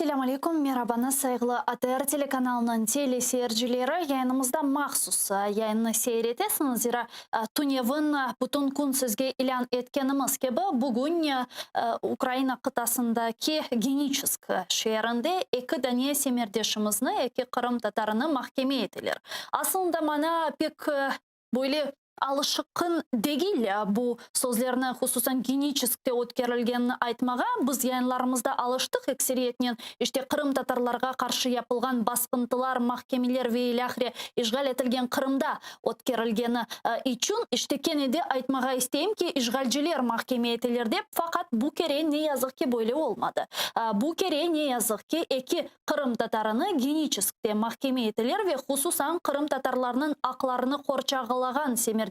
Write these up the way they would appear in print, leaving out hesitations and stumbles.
Selâm aleyküm, merabanı sayğılı ATR telekanalınıñ teleseyircileri. Yayınımızda mahsus yayınnı seyir etesiñiz, zira tünevin bütün kün sizge ilân etkenimiz kibi, bugün Ukraina qıtasındaki Geniçesk şeerinde eki dane semerdeşimizni, eki qırımtatarını mahkeme eteler. Asılında maña pek böyle alışıqın degil bu sözlerni, hususan Geniçeskte ötkerilgenini aytmağa. Biz yayınlarımızda alıştıq, ekseriyetnen, işte, qırımtatarlarğa qarşı yapılğan basqıntılar, mahkemeler ve ilâhre işğal etilgen Qırımda ötkerilgeni içün, işte, kene de aytmağa isteyim ki, işğalciler mahkeme eteler dep, faqat bu kere, ne yazıq ki, böyle olmadı. Bu kere, ne yazıq ki, eki qırımtatarını Geniçeskte mahkeme eteler ve hususan qırımtatarlarnıñ aqlarını qorçağılağan semerdeşlerimizni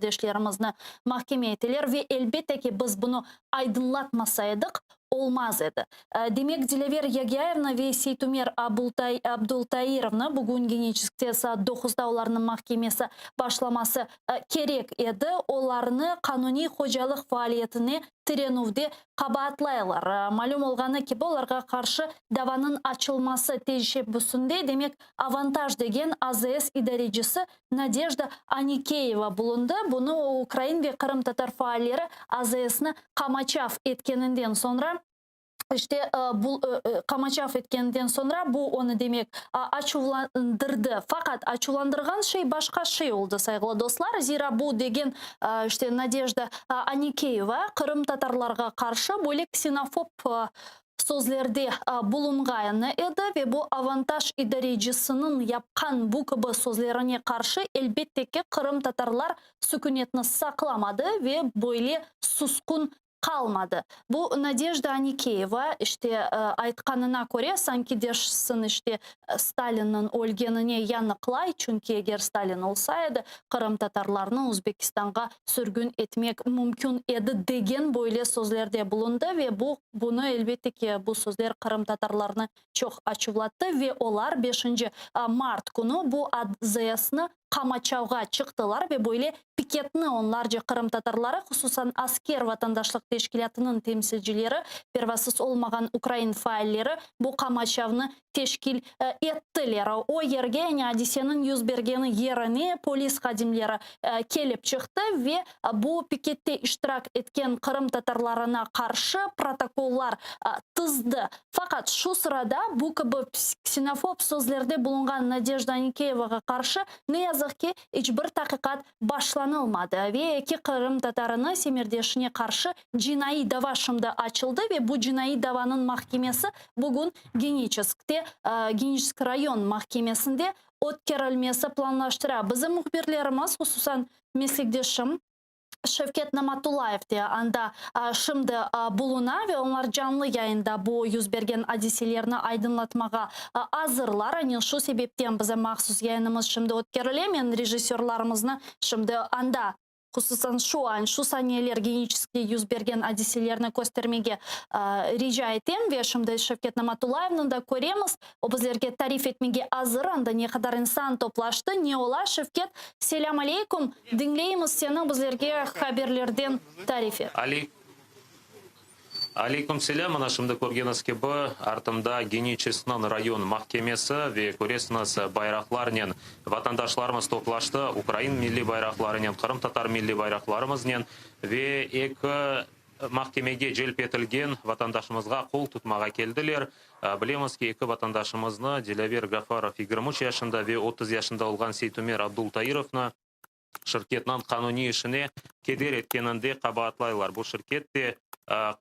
mahkeme eteler ve elbette ki, biz bunı aydınlatmasa edik, olmaz edi. Demek, Dilâver Yagâyevni ve Seytumer Abdultairovnı bugün Geniçeskte saat doquzda olarnıñ mahkemesi başlaması kerek edi. Olarnı qanuniy hocalıq faaliyetine tirenüvde qabaatlaylar. Malüm olğanı kibi, olarğa qarşı davanıñ açılması teşebbüsinde, demek, Avantaj degen AZS idarecisi Nadejda Anikeyeva bulundı. Bunı o, ukrain ve qırımtatar faalleri AZSni qamaçav etkeninden soñra, işte, bu qamaçav etkeninden soñra, bu onı, demek, açuvlandırdı. Faqat açuvlandırğan şey başqa şey oldı, sayğılı dostlar, zira bu degen, işte, Nadejda Anikeyeva qırımtatarlarğa qarşı böyle ksenofob sözlerde bulunğanı edi ve bu Avantaj idarecisiniñ yapqan bu kibi sözlerine qarşı, elbette ki, qırımtatarlar sükünetni saqlamadı ve böyle susqun qalmadı. Bu Nadejda Anikeyeva, işte, aytqanına köre, sanki dersin, işte, Stalinniñ ölgenine yanıqlay, çünki eger Stalin olsa edi, qırımtatarlarnı Özbekistanğa sürgün etmek mümkün edi degen böyle sözlerde bulundı ve bu, bunı, elbette ki, bu sözler qırımtatarlarnı çoq açuvlattı ve olar beşinci mart künü bu AZSnı qamaçavğa çıqtılar ve böyle piketni onlarca qırımtatarları, hususan Asker vatandaşlıq teşkilâtınıñ temsilcileri, pervasız olmağan ukrain faalleri bu qamaçavnı teşkil ettiler. O yerge, yani adiseniñ yüz bergeni yerine polis hadimleri kelip çıqtı ve bu pikette iştirak etken qırımtatarlarına qarşı protokollar tizdi. Faqat şu sırada bu kibi ksenofob sözlerde bulunğan Nadejda Anikeyevağa qarşı, ne yazıq ki, iç bir taqiqat başlanılmadı ve eki qırımtatarını semerdeşine qarşı cinaiy dava şimdi açıldı ve bu cinaiy davanıñ mahkemesi bugün Geniçeskte, Geniçesk rayon mahkemesinde ötkerilmesi planlaştıra. Bizim mühbirlerimiz, hususan meslekdeşim Şevket Namatullayev de anda şimdi buluna ve onlar canlı yayında bu yüz bergen adiselerni aydınlatmağa azırlar. Anen şu sebepten bizim mahsus yayınımız şimdi ötkerile. Men rejissörlarımıznı şimdi anda, hususan şu an, şu saniyeler Geniçeskte yüz bergen adiselerni köstermege rica etem. Ve şimdi Şevket Namatullayevni da köremiz. O bizlerge tarif etmege azır, anda ne qadar insan toplaştı, ne ola. Şevket, selâm aleyküm, diñleymiz seni, bizlerge haberlerden tarif et. Aleyküm selâm, mına şimdi körgeniz kibi, artımda Geniçeskniñ rayon mahkemesi ve köresiñiz, bayraqlarnen vatandaşlarımız toplaştı, ukrain milliy bayraqlarınen, qırımtatar milliy bayraqlarımıznen ve eki mahkemege celp etilgen vatandaşımızğa qol tutmağa keldiler. Bilemiz ki, eki vatandaşımıznı, Dilâver Gafarov 23 yaşında ve 30 yaşında olğan Seytumer Abdultairovnı şirketniñ qanuniy işine keder etkeninde qabaatlaylar. Bu şirket de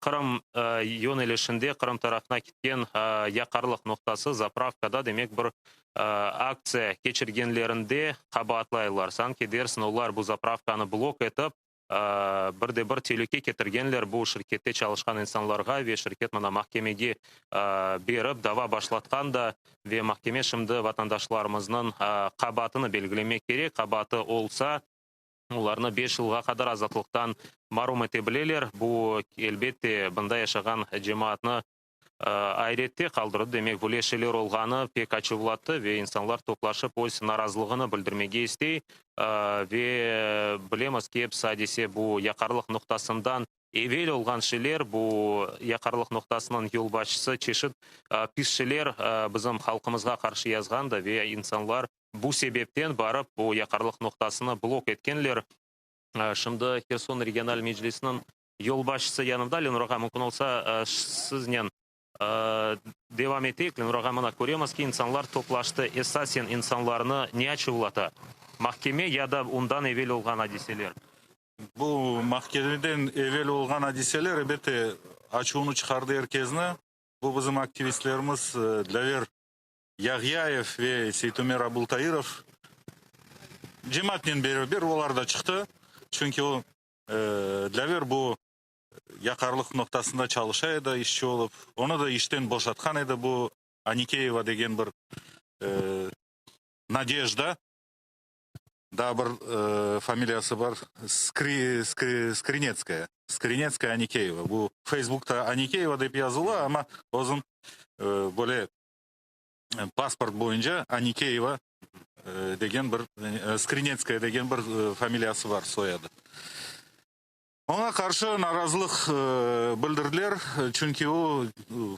Qırım yönelişinde Qırım tarafına ketken yaqarlıq noqtası, zapravkada, demek, bir aktsiya keçirgenlerinde qabaatlaylar. Sanki dersin, olar bu zapravkanı blok etip, bir de bir telüke ketirgenler bu şirkette çalışqan insanlarğa ve şirket mına mahkemege berip dava başlatqan da ve mahkeme şimdi vatandaşlarımıznıñ qabaatını belgilemek kerek. Qabaatı olsa, olarnı 5 yılğa qadar azatlıqtan marum ete bileler. Bu, elbette, bunda yaşağan cemaatnı ayrette qaldırdı. Demek, böyle şeyler olğanı pek açuvlattı ve insanlar toplaşıp öz narazılığını bildirmege istey. Ve bilemiz ki, episi adise bu yaqarlıq noqtasından. evel olğan şeyler, bu yaqarlıq noqtasınıñ yolbaşçısı çeşit pis şeyler bizim halqımızğa qarşı yazğan da ve insanlar bu sebepten barıp bu yaqarlıq noqtasını blok etkenler. Şimdi Herson regional meclisiniñ yolbaşçısı yanımda, Lenur ağa, mümkün olsa siznen devam eteyik. Lenur ağa, mına köremiz ki, insanlar toplaştı. Esasen insanlarnı ne açuvlata? Mahkeme ya da ondan evel olğan adiseler? Bu mahkemeden evel olğan adiseler, elbette, açuvını çıqardı er kezni. Bu bizim aktivistlerimiz Dlâver Yağyayev ve Seytumer Abultairov cemaatnen beraber olar da çıqtı. Çünki o, Dlâver bu yaqarlıq noqtasında çalışa edi işçi olıp. Onı da işten boşatqan edi bu Anikeyeva degen bir Nadejda. Daa bir familiyası bar, Skrinetskaya, Skrinetskaya Anikeyeva. Bu Feysbukta Anikeyeva dep yazıla, amma özüñ böyle pasport boyunca Anikeyeva degen bir, Skrinetskaya degen bir familiyası bar, soyadı. Oña qarşı narazılıq bildirdiler, çünki o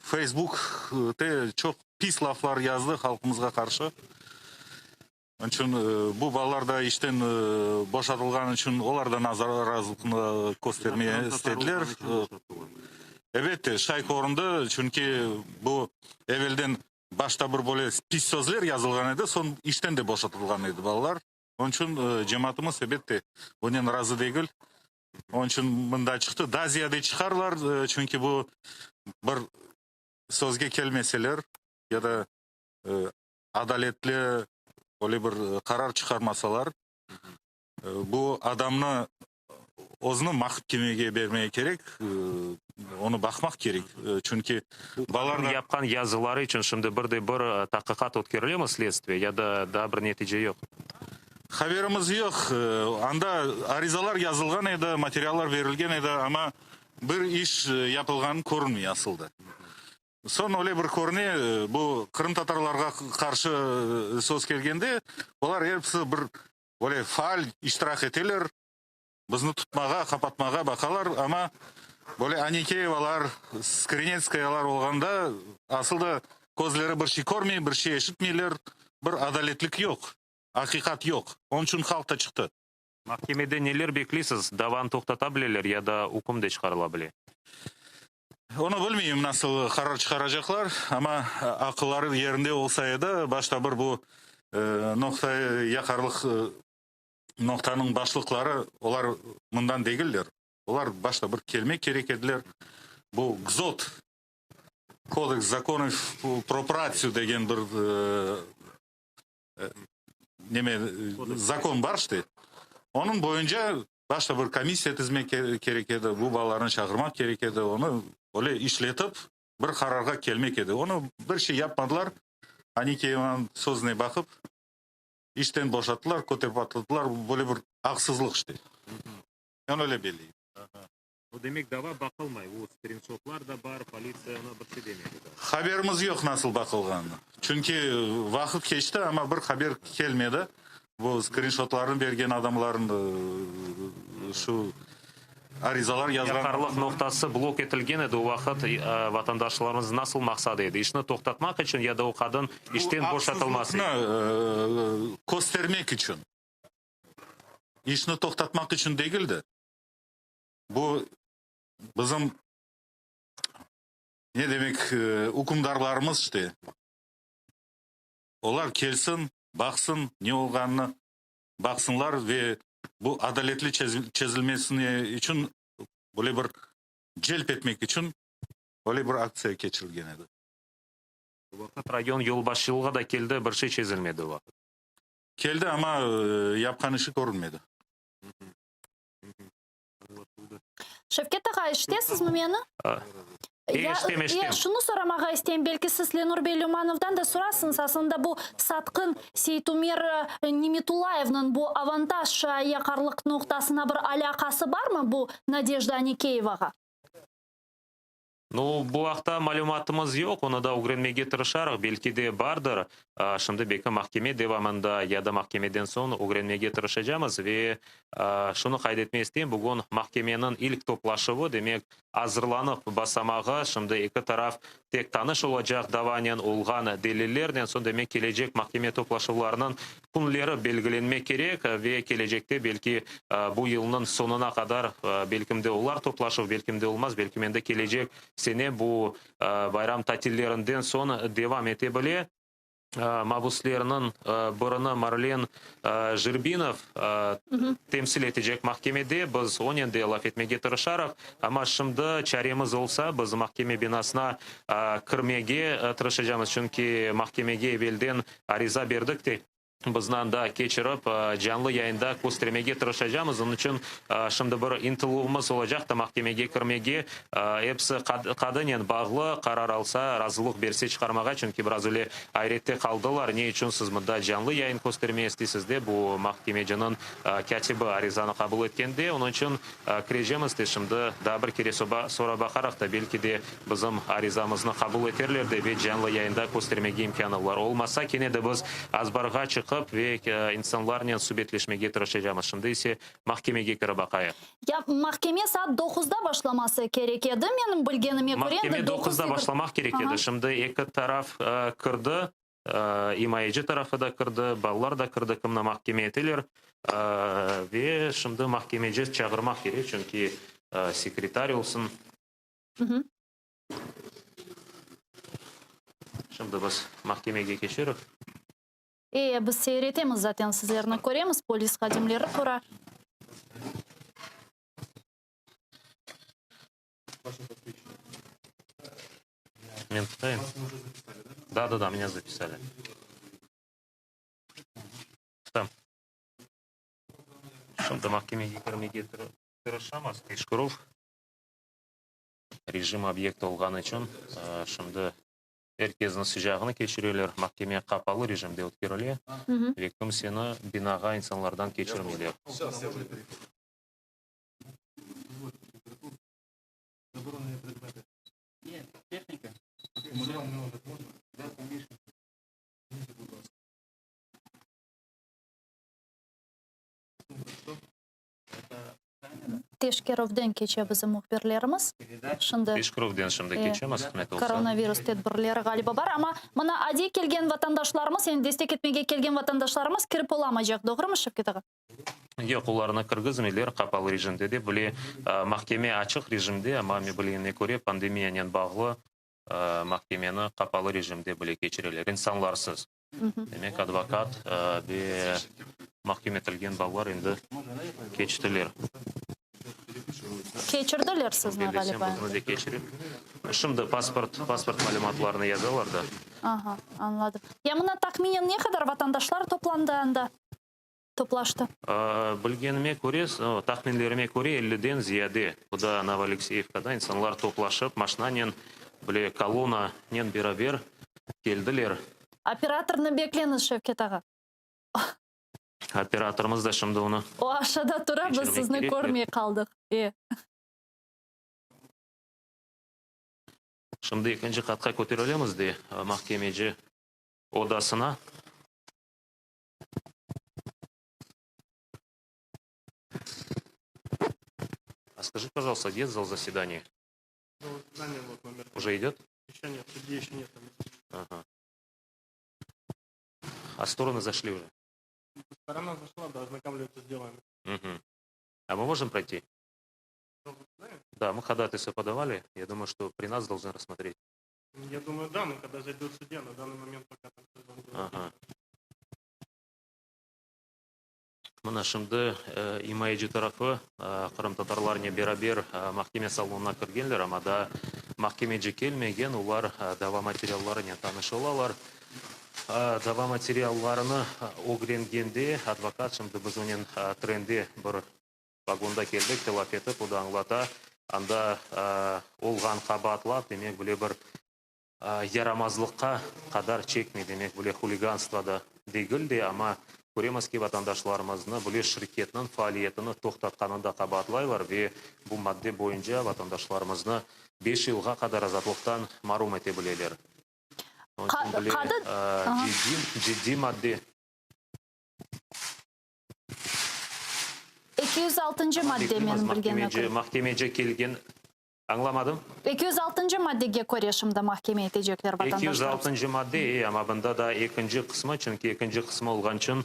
Feysbukte çoq pis laflar yazdı halqımızğa qarşı. Onıñ içün bu balalar da işten boşatılğanı içün olar da narazılıqnı köstermege istediler. Elbette, şay köründi, çünki bu evelden başta bir böyle pis sözler yazılğan edi, soñ işten de boşatılğan edi balalar. Onıñ içün cemaatımız, elbette, bunen razı degil. Onıñ içün mında çıqtı. Daa ziyade çıqarlar, çünki bu bir sözge kelmeseler ya da adaletli öyle bir qarar çıqarmasalar, bu adamnı özüni mahkemege bermege kerek, onı baqmaq kerek, çünki balalar yapqan yazıları içün şimdi bir de bir taqiqat ötkerilemi, следствие, ya da daa bir netice yoq? Haberimiz yoq. Anda arizalar yazılğan edi, materiallar berilgen edi, amma bir iş yapılğanı körünmey asıl da. Soñ öyle bir körüne, bu qırımtatarlarğa qarşı söz kelgende, olar episi bir öyle faal iştirak eteler, bizni tutmağa, qapatmağa baqalar, amma böyle Anikeyevalar, Skrinetskayalar olğanda, asıl da közleri bir şey körmey, bir şey eşitmeyler, bir adaletlik yoq, aqiqat yoq. Onıñ içün halq da çıqtı. Mahkemede neler bekleysiz, davanı toqtata bileler ya da üküm de çıqarıla bile? Onı bilmeyim, nasıl qarar çıqaracaqlar, amma aqılları yerinde olsa edi, başta bir bu noqta yaqarlıq noqtanıñ başlıqları, olar mından degiller, olar başta bir kelmek kerek ediler. Bu KZOT, Kodeks zakonov pro pratsyu degen bir neme zakon bar işte, onıñ boyunca başta bir komissiya tizmek kerek edi, bu balalarnı çağırmaq kerek edi, onı öyle işletip bir qararğa kelmek edi. Onı bir şey yapmadılar, Anikeyevanıñ sözüne baqıp işten boşattılar, köterip attılar, böyle bir aqsızlıq işte. Men öyle belleyim. O demek dava baqılmay, o skrinşotlar da bar, politsiya onı bir şey demedi daa. Haberimiz yoq nasıl baqılğanını. Çünki vaqıt keçti, amma bir haber kelmedi. Bu skrinşotlarnı bergen adamlarnıñ şu arizalar yazğan. Yaqarlıq noqtası blok etilgen edi, o vaqıt vatandaşlarımız nasıl maqsadı edi? İşni toqtatmaq içün ya da o qadın işten boşatılması içün? Bu aqsızlıqnı köstermek içün. İşni toqtatmaq içün degil de. Bu bizim, ne demek, ükümdarlarımız işte, olar kelsin, baqsın, ne olğanını baqsınlar ve bu adaletli çezilmesine içün böyle bir celp etmek içün böyle bir aktsiya keçirilgen edi. O vaqıt rayon yolbaşçılığı da keldi, bir şey çezilmedi o vaqıt. Keldi, amma yapqan işi körünmedi. Şevket ağa, eşitesizmi meni? Eşitem, eşitem. Şunı soramağa isteyim, belki siz Lenur bey Lümanovdan da sorasıñız, aslında bu satqın Seytumer Nimetullayevniñ bu Avantaj yaqarlıq noqtasına bir alâqası barmı bu Nadejda Anikeyevağa? Nu, bu aqta malümatımız yoq, onı da ögrenmege tırışarıq, belki de bardır. Şimdi belki mahkeme devamında ya da mahkemeden soñ ögrenmege tırışacamız. Ve şunı qayd etmege isteyim, bugün mahkemeniñ ilk toplaşuvı, demek, azırlanıq basamağı, şimdi eki taraf tek tanış olacaq davanen, olğan delillernen, soñ, demek, kelecek mahkeme toplaşuvlarınıñ künleri belgilenmek kerek ve kelecekte, belki, bu yılnıñ soñuna qadar, belkim de olar toplaşuv, belkim de olmaz, belkim endi kelecek sene bu bayram tatillerinden soñ devam ete bile. Mabüslerniñ birini Marlen Jirbinov temsil etecek mahkemede, biz onen de laf etmege tırışarıq, amma şimdi çaremiz olsa, biz mahkeme binasına kirmege tırışacamız, çünki mahkemege evelden ariza berdik de, bizni anda keçirip, canlı yayında köstermege tırışacamız. Onıñ içün şimdi bir ıntıluvımız olacaq da mahkemege kirmege, episi qadınen bağlı, qarar alsa, razılıq berse çıqarmağa, çünki biraz öyle ayrette qaldılar, ne içün siz mında canlı yayın köstermege isteysiz dep, bu mahkemeciniñ kâtibi arizanı qabul etkende. Onıñ içün kirecemiz de şimdi daa bir kere sorap baqaraq da, belki de Bizim arizamıznı qabul eterler de ve canlı yayında köstermege imkânı olar. Olmasa, kene de biz azbarğa çıqıp ve insanlarnen subetleşmege tırışacamız. Şimdi ise mahkemege kirip baqayıq. Ya, mahkeme saat doquzda başlaması kerek edi, menim bilgenime köre, endi Mahkeme doquz doquzda yigirmi. başlamaq kerek edi. Şimdi eki taraf kirdi, imayeci tarafı da kirdi, balalar da kirdi, kimni mahkeme eteler. Ve şimdi mahkemeci çağırmaq kerek, çünki sekretar olsun. Şimdi biz mahkemege keçerik. E, biz seyir etemiz zaten, sizlerni köremiz, polis hadimleri tura. Men tutayım. Da, da, da, menya zapisali. Tutam. Şimdi mahkemege kirmege tırışamız, teşkerüv. Rejim obyekti olğanı içün şimdi er kesniñ sıcağını keçireler, mahkeme qapalı rejimde ötkerile ve kimseni binağa insanlardan keçirmeyler. Teşkerüvden keçe bizim mühbirlerimiz. Şimdi Teşkerüvden şimdi keçemiz, qısmet olsa. Koronavirus tedbirleri ğaliba bar, amma mına adiy kelgen vatandaşlarımız, yani destek etmege kelgen vatandaşlarımız kirip olamaycaq, doğrumı, Şevket ağa? Yoq, olarnı kirgizmeyler, qapalı rejimde de bile. Mahkeme açıq rejimde, amma men bilgenime köre, pandemiyanen bağlı mahkemeni qapalı rejimde bile keçireler, insanlarsız. Demek, advokat ve mahküm etilgen balalar endi keçtiler. Keçirdiler sizni, ğaliba. Bizni de keçirip. Şimdi pasport, pasport malümatlarını yazalar da. Aha, añladım. Ya mına tahminen ne qadar vatandaşlar toplandı anda, toplaştı? Bilgenime köre, tahminlerime köre, elliden ziyade. Bu da Novoalekseyevkada insanlar toplaşıp, maşinanen, bile kolonnanen beraber keldiler. Operatornı bekleñiz, Şevket ağa. Operatorımız da şimdi onı. O aşağıda tura, biz sizni körmey qaldıq. E. Şimdi ekinci qatqa köterilemiz de, mahkemeci odasına. A skajite, pojaloysta, gde zal zasedaniya? Зал заседания вот номер. Уже идет? Еще нет, судьи еще нет. Ага. А стороны зашли уже? Сторона зашла, да, ознакомливаются с делами. Угу. А мы можем пройти? Зал заседания? Да, мы ходатайство подавали. Я думаю, что при нас должны рассмотреть. Я думаю, да, но когда зайдет судья, на данный момент пока там всё должно быть. Ага. Mına şimdi imayeci tarafı qırımtatarlarnen beraber mahkeme salonına kirgenler, amma daa mahkemeci kelmegen, olar dava materiallarınen tanış olalar. Dava materiallarını ögrengende advokat, şimdi biz onen trende bir vagonda keldik, laf etip, o da añlata, anda olğan qabaatlav, demek, bile bir yaramazlıqqa qadar çekmey, demek, bile huliganstvo da degil de, amma. Köremiz ki, vatandaşlarımıznı bile şirketniñ faaliyetini toqtatqanında qabaatlaylar ve bu madde boyunca vatandaşlarımıznı beş yılğa qadar azatlıqtan marum ete bileler. Onıñ içün bile ciddiy, ciddiy madde. 206-ncı madde, menim bilgenime köre. Mahkemece kelgen Añlamadım. 206-ncı maddege köre şimdi mahkeme etecekler vatandaşlarımız. 206-ncı madde, e, amma bunda da ekinci qısmı, çünki ekinci qısmı olğan içün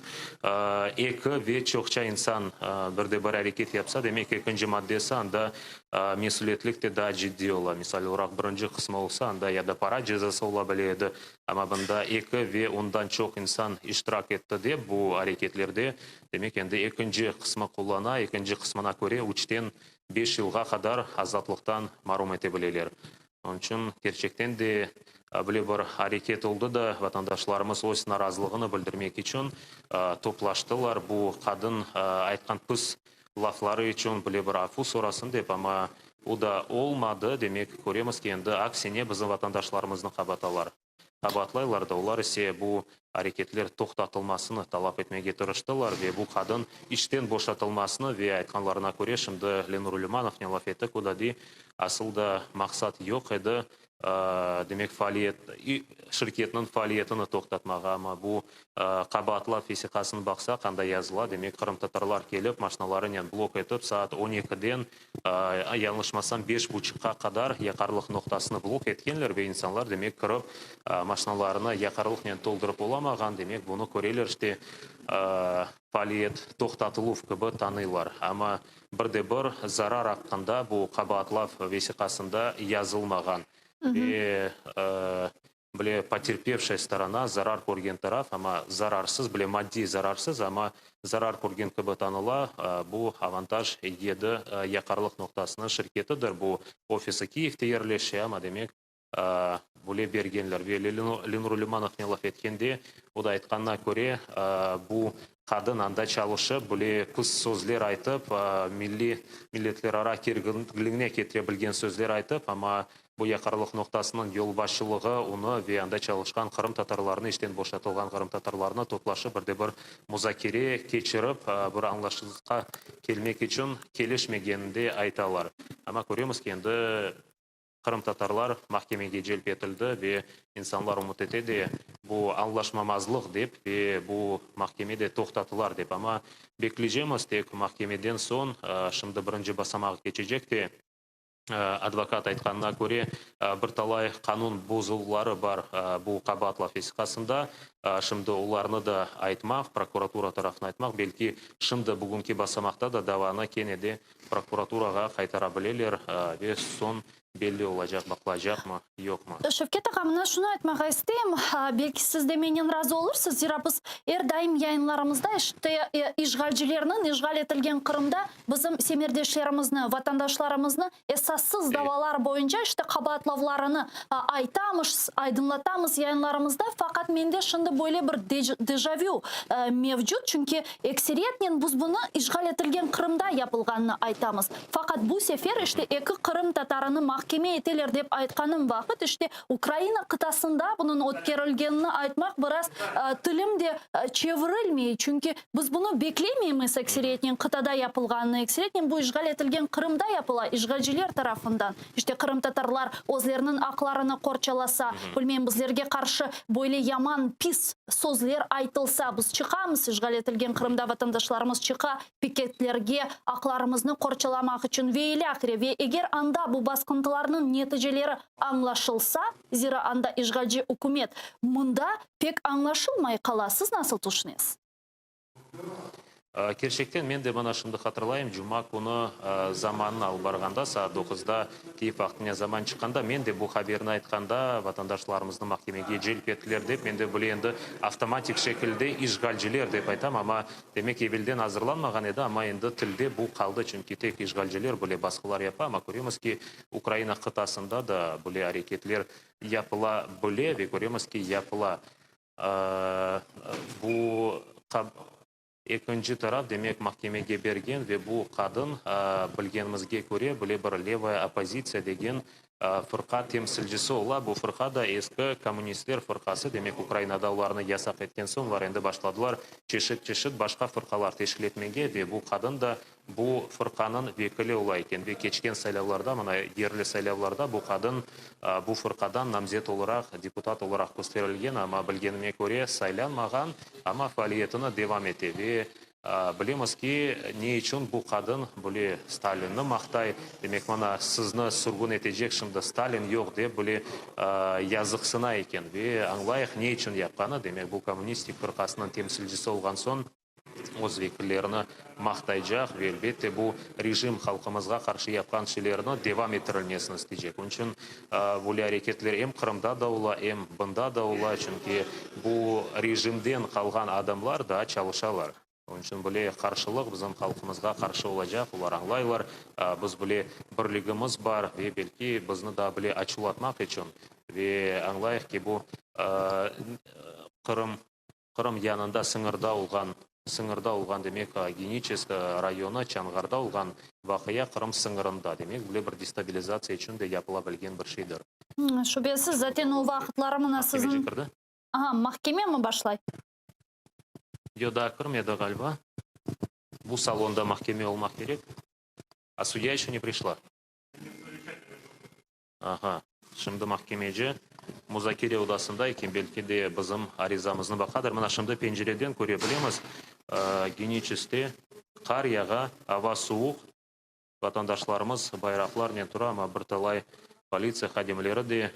eki ve çoqça insan bir de bir areket yapsa, demek ekinci maddesi, anda mesülietlik de daa ciddiy ola. Misal olaraq, birinci qısmı olsa, anda ya da para cezası ola bile edi, amma bunda eki ve ondan çoq insan iştirak etti dep bu areketlerde, demek endi ekinci qısmı qullana, ekinci qısmına köre üçten beş yılğa qadar azatlıqtan marum ete bileler. Onıñ içün kerçekten de böyle bir areket oldı da, vatandaşlarımız öz narazılığını bildirmek içün toplaştılar. Bu qadın aytqan pis lafları içün böyle bir afu sorasın dep, amma o da olmadı. Demek, köremiz ki, endi aksine bizim vatandaşlarımıznı qabatalar. Qabaatlaylar da, olar ise bu areketler toqtatılmasını talap etmege tırıştılar ve bu qadın işten boşatılmasını ve aytqanlarına köre, şimdi Lenur Ülümanovnen laf ettik, o da dey, asıl da maqsat yoq edi, demek faaliyet, şirketniñ faaliyetini toqtatmağa, amma bu qabaatlav vesiqasını baqsaq, anda yazıla, demek qırımtatarlar kelip maşnalarınen blok etip saat on ekiden Yañlışmasam, beş buçuqqa qadar yaqarlıq noqtasını blok etkenler ve insanlar, demek, kirip, maşnalarını yaqarlıqnen toldurıp olamağan, demek, bunı köreler, işte, faaliyet toqtatıluv kibi tanıylar. Amma bir de bir zarar aqqında bu qabaatlav vesiqasında yazılmağan. Ve Bile poterpevşaya storona, zarar körgen taraf, amma zararsız, bile maddiy zararsız, amma zarar körgen kibi tanıla. Bu Avantaj yedi yaqarlıq noqtasınıñ şirketidir. Bu ofisi Kiyevde yerleşe, amma demek, bile bergenler. Ve Lenur Lümanovnen laf etkende, o da aytqanına köre, bu qadın anda çalışıp, bile pis sözler aytıp, milliy, milletlerara kerginligine ketire bilgen sözler aytıp, amma Bu yaqarlıq noqtasınıñ yolbaşçılığı onı ve anda çalışqan qırımtatarlarnı, işten boşatılğan qırımtatarlarnı toplaşıp bir de bir muzakere keçirip, bir añlaşızlıqqa kelmek içün kelişmegenini de aytalar. Amma köremiz ki, endi qırımtatarlar mahkemege celp etildi ve insanlar ümüt ete de, bu añlaşmamazlıq dep ve bu mahkeme de toqtatılar dep. Amma bekleycemiz, tek mahkemeden soñ, şimdi birinci basamağı keçecek de. Advokat aytqanına köre, bir talay qanun bozuvları bar bu qabaatlav vesiqasında. Şimdi olarnı da aytmaq, prokuratura tarafına aytmaq, belki şimdi bugünki basamaqta da davanı kene de prokuraturağa qaytara bileler ve soñ belli olacaq, baqılacaqmı, yoqmı. Şevket ağa, mına şunı aytmağa isteyim, belki siz de menen razı olursız, zira biz er daim yayınlarımızda işte işğalcilerniñ işğal etilgen Qırımda Bizim semerdeşlerimizni, vatandaşlarımıznı esassız davalar boyunca işte qabaatlavlarını aytamız, aydınlatamız yayınlarımızda. Faqat mende şimdi böyle bir dejavü mevcut, çünki ekseriyetnen biz bunı işğal etilgen Qırımda yapılğanını aytamız. Faqat bu sefer işte eki qırım tatarını mahkeme eteler dep aytqanım vaqıt işte Ukraina qıtasında bunıñ ötkerilgenini aytmaq biraz tilim de çevirilmey, çünki Biz bunı beklemeymiz, ekseriyetnen qıtada yapılğanını, ekseriyetnen bu işğal etilgen Qırımda yapıla, işğalciler tarafından. İşte, qırımtatarlar özleriniñ aqlarını qorçalasa, bilmeyim, bizlerge qarşı böyle yaman, pis sözler aytılsa, biz çıqamız, işğal etilgen Qırımda vatandaşlarımız çıqa piketlerge aqlarımıznı qorçalamaq içün ve ilâhre. Ve eger anda bu basqıntılarnıñ neticeleri añlaşılsa, zira anda işğalci ükümet, mında pek añlaşılmay qala. Siz nasıl tüşünesiz? Kerçekten, men de mına şimdi hatırlayım, cuma künü Zamannı alıp barğanda, saat doquzda Kiyev vaqtına Zaman çıqqanda, men de bu haberni aytqanda, vatandaşlarımıznı mahkemege celp ettiler dep, men de bile endi avtomatik şekilde işğalciler dep aytam, amma demek evelden azırlanmağan edi, amma endi tilde bu qaldı, çünki tek işğalciler bile basqılar yapa, amma köremiz ki, Ukraina qıtasında da böyle areketler yapıla bile ve köremiz ki, yapıla. Bu ekinci taraf, demek, mahkemege bergen ve bu qadın, bilgenimizge köre, böyle bir levaya oppozitsiya degen. fırqa temsilcisi ola. Bu fırqa da eski kommunistler fırqası, demek, Ukrainada olarnı yasaq etken soñ, olar endi başladılar çeşit-çeşit başqa fırqalar teşkil etmege ve bu qadın da bu fırqanıñ vekili ola eken. Ve keçken saylavlarda, mına yerli saylavlarda bu qadın bu fırqadan namzet olaraq, deputat olaraq kösterilgen, amma bilgenime köre saylanmağan, amma faaliyetini devam ete. Ve Bilemiz ki, ne içün bu qadın böyle Stalinni maqtay, demek, mana, sizni sürgün etecek şimdi Stalin yoq dep böyle yazıqsına eken. Ve añlayıq, ne içün yapqanı, demek, bu kommunistik fırqasınıñ temsilcisi olğan soñ, öz vekillerini maqtaycaq ve, elbette, bu rejim halqımızğa qarşı yapqan şeylerni devam ettirilmesini isteycek. Onıñ içün böyle areketler em Qırımda da ola, em bında da ola, çünki bu rejimden qalğan adamlar daa çalışalar. Onıñ içün böyle qarşılıq bizim halqımızğa qarşı olacaq, olar añlaylar, biz bile birligimiz bar ve belki bizni daa bile açuvlatmaq içün ve añlayıq ki, bu Qırım Qırım yanında sıñırda olğan, sıñırda olğan, demek, Geniçesk rayonı, Çanğarda olğan vaqia Qırım sıñırında, demek, böyle bir destabilizatsiya içün de yapıla bilgen bir şeydir. Şübesiz, zaten o vaqıtları mına Mahkemeci siziñ. kirdi. Aha, mahkeme mi başlay? Yoq, daa kirmedi, ğaliba. Bu salonda mahkeme olmaq kerek. A sudya eşçe ne prişla? Aha, şimdi mahkemeci muzakere odasında eken, belki de bizim arizamıznı baqadır. Mına şimdi pencereden köre bilemiz, Geniçeskte qar yağa, ava suvuq, vatandaşlarımız bayraqlarnen tura, amma bir talay politsiya hadimleri de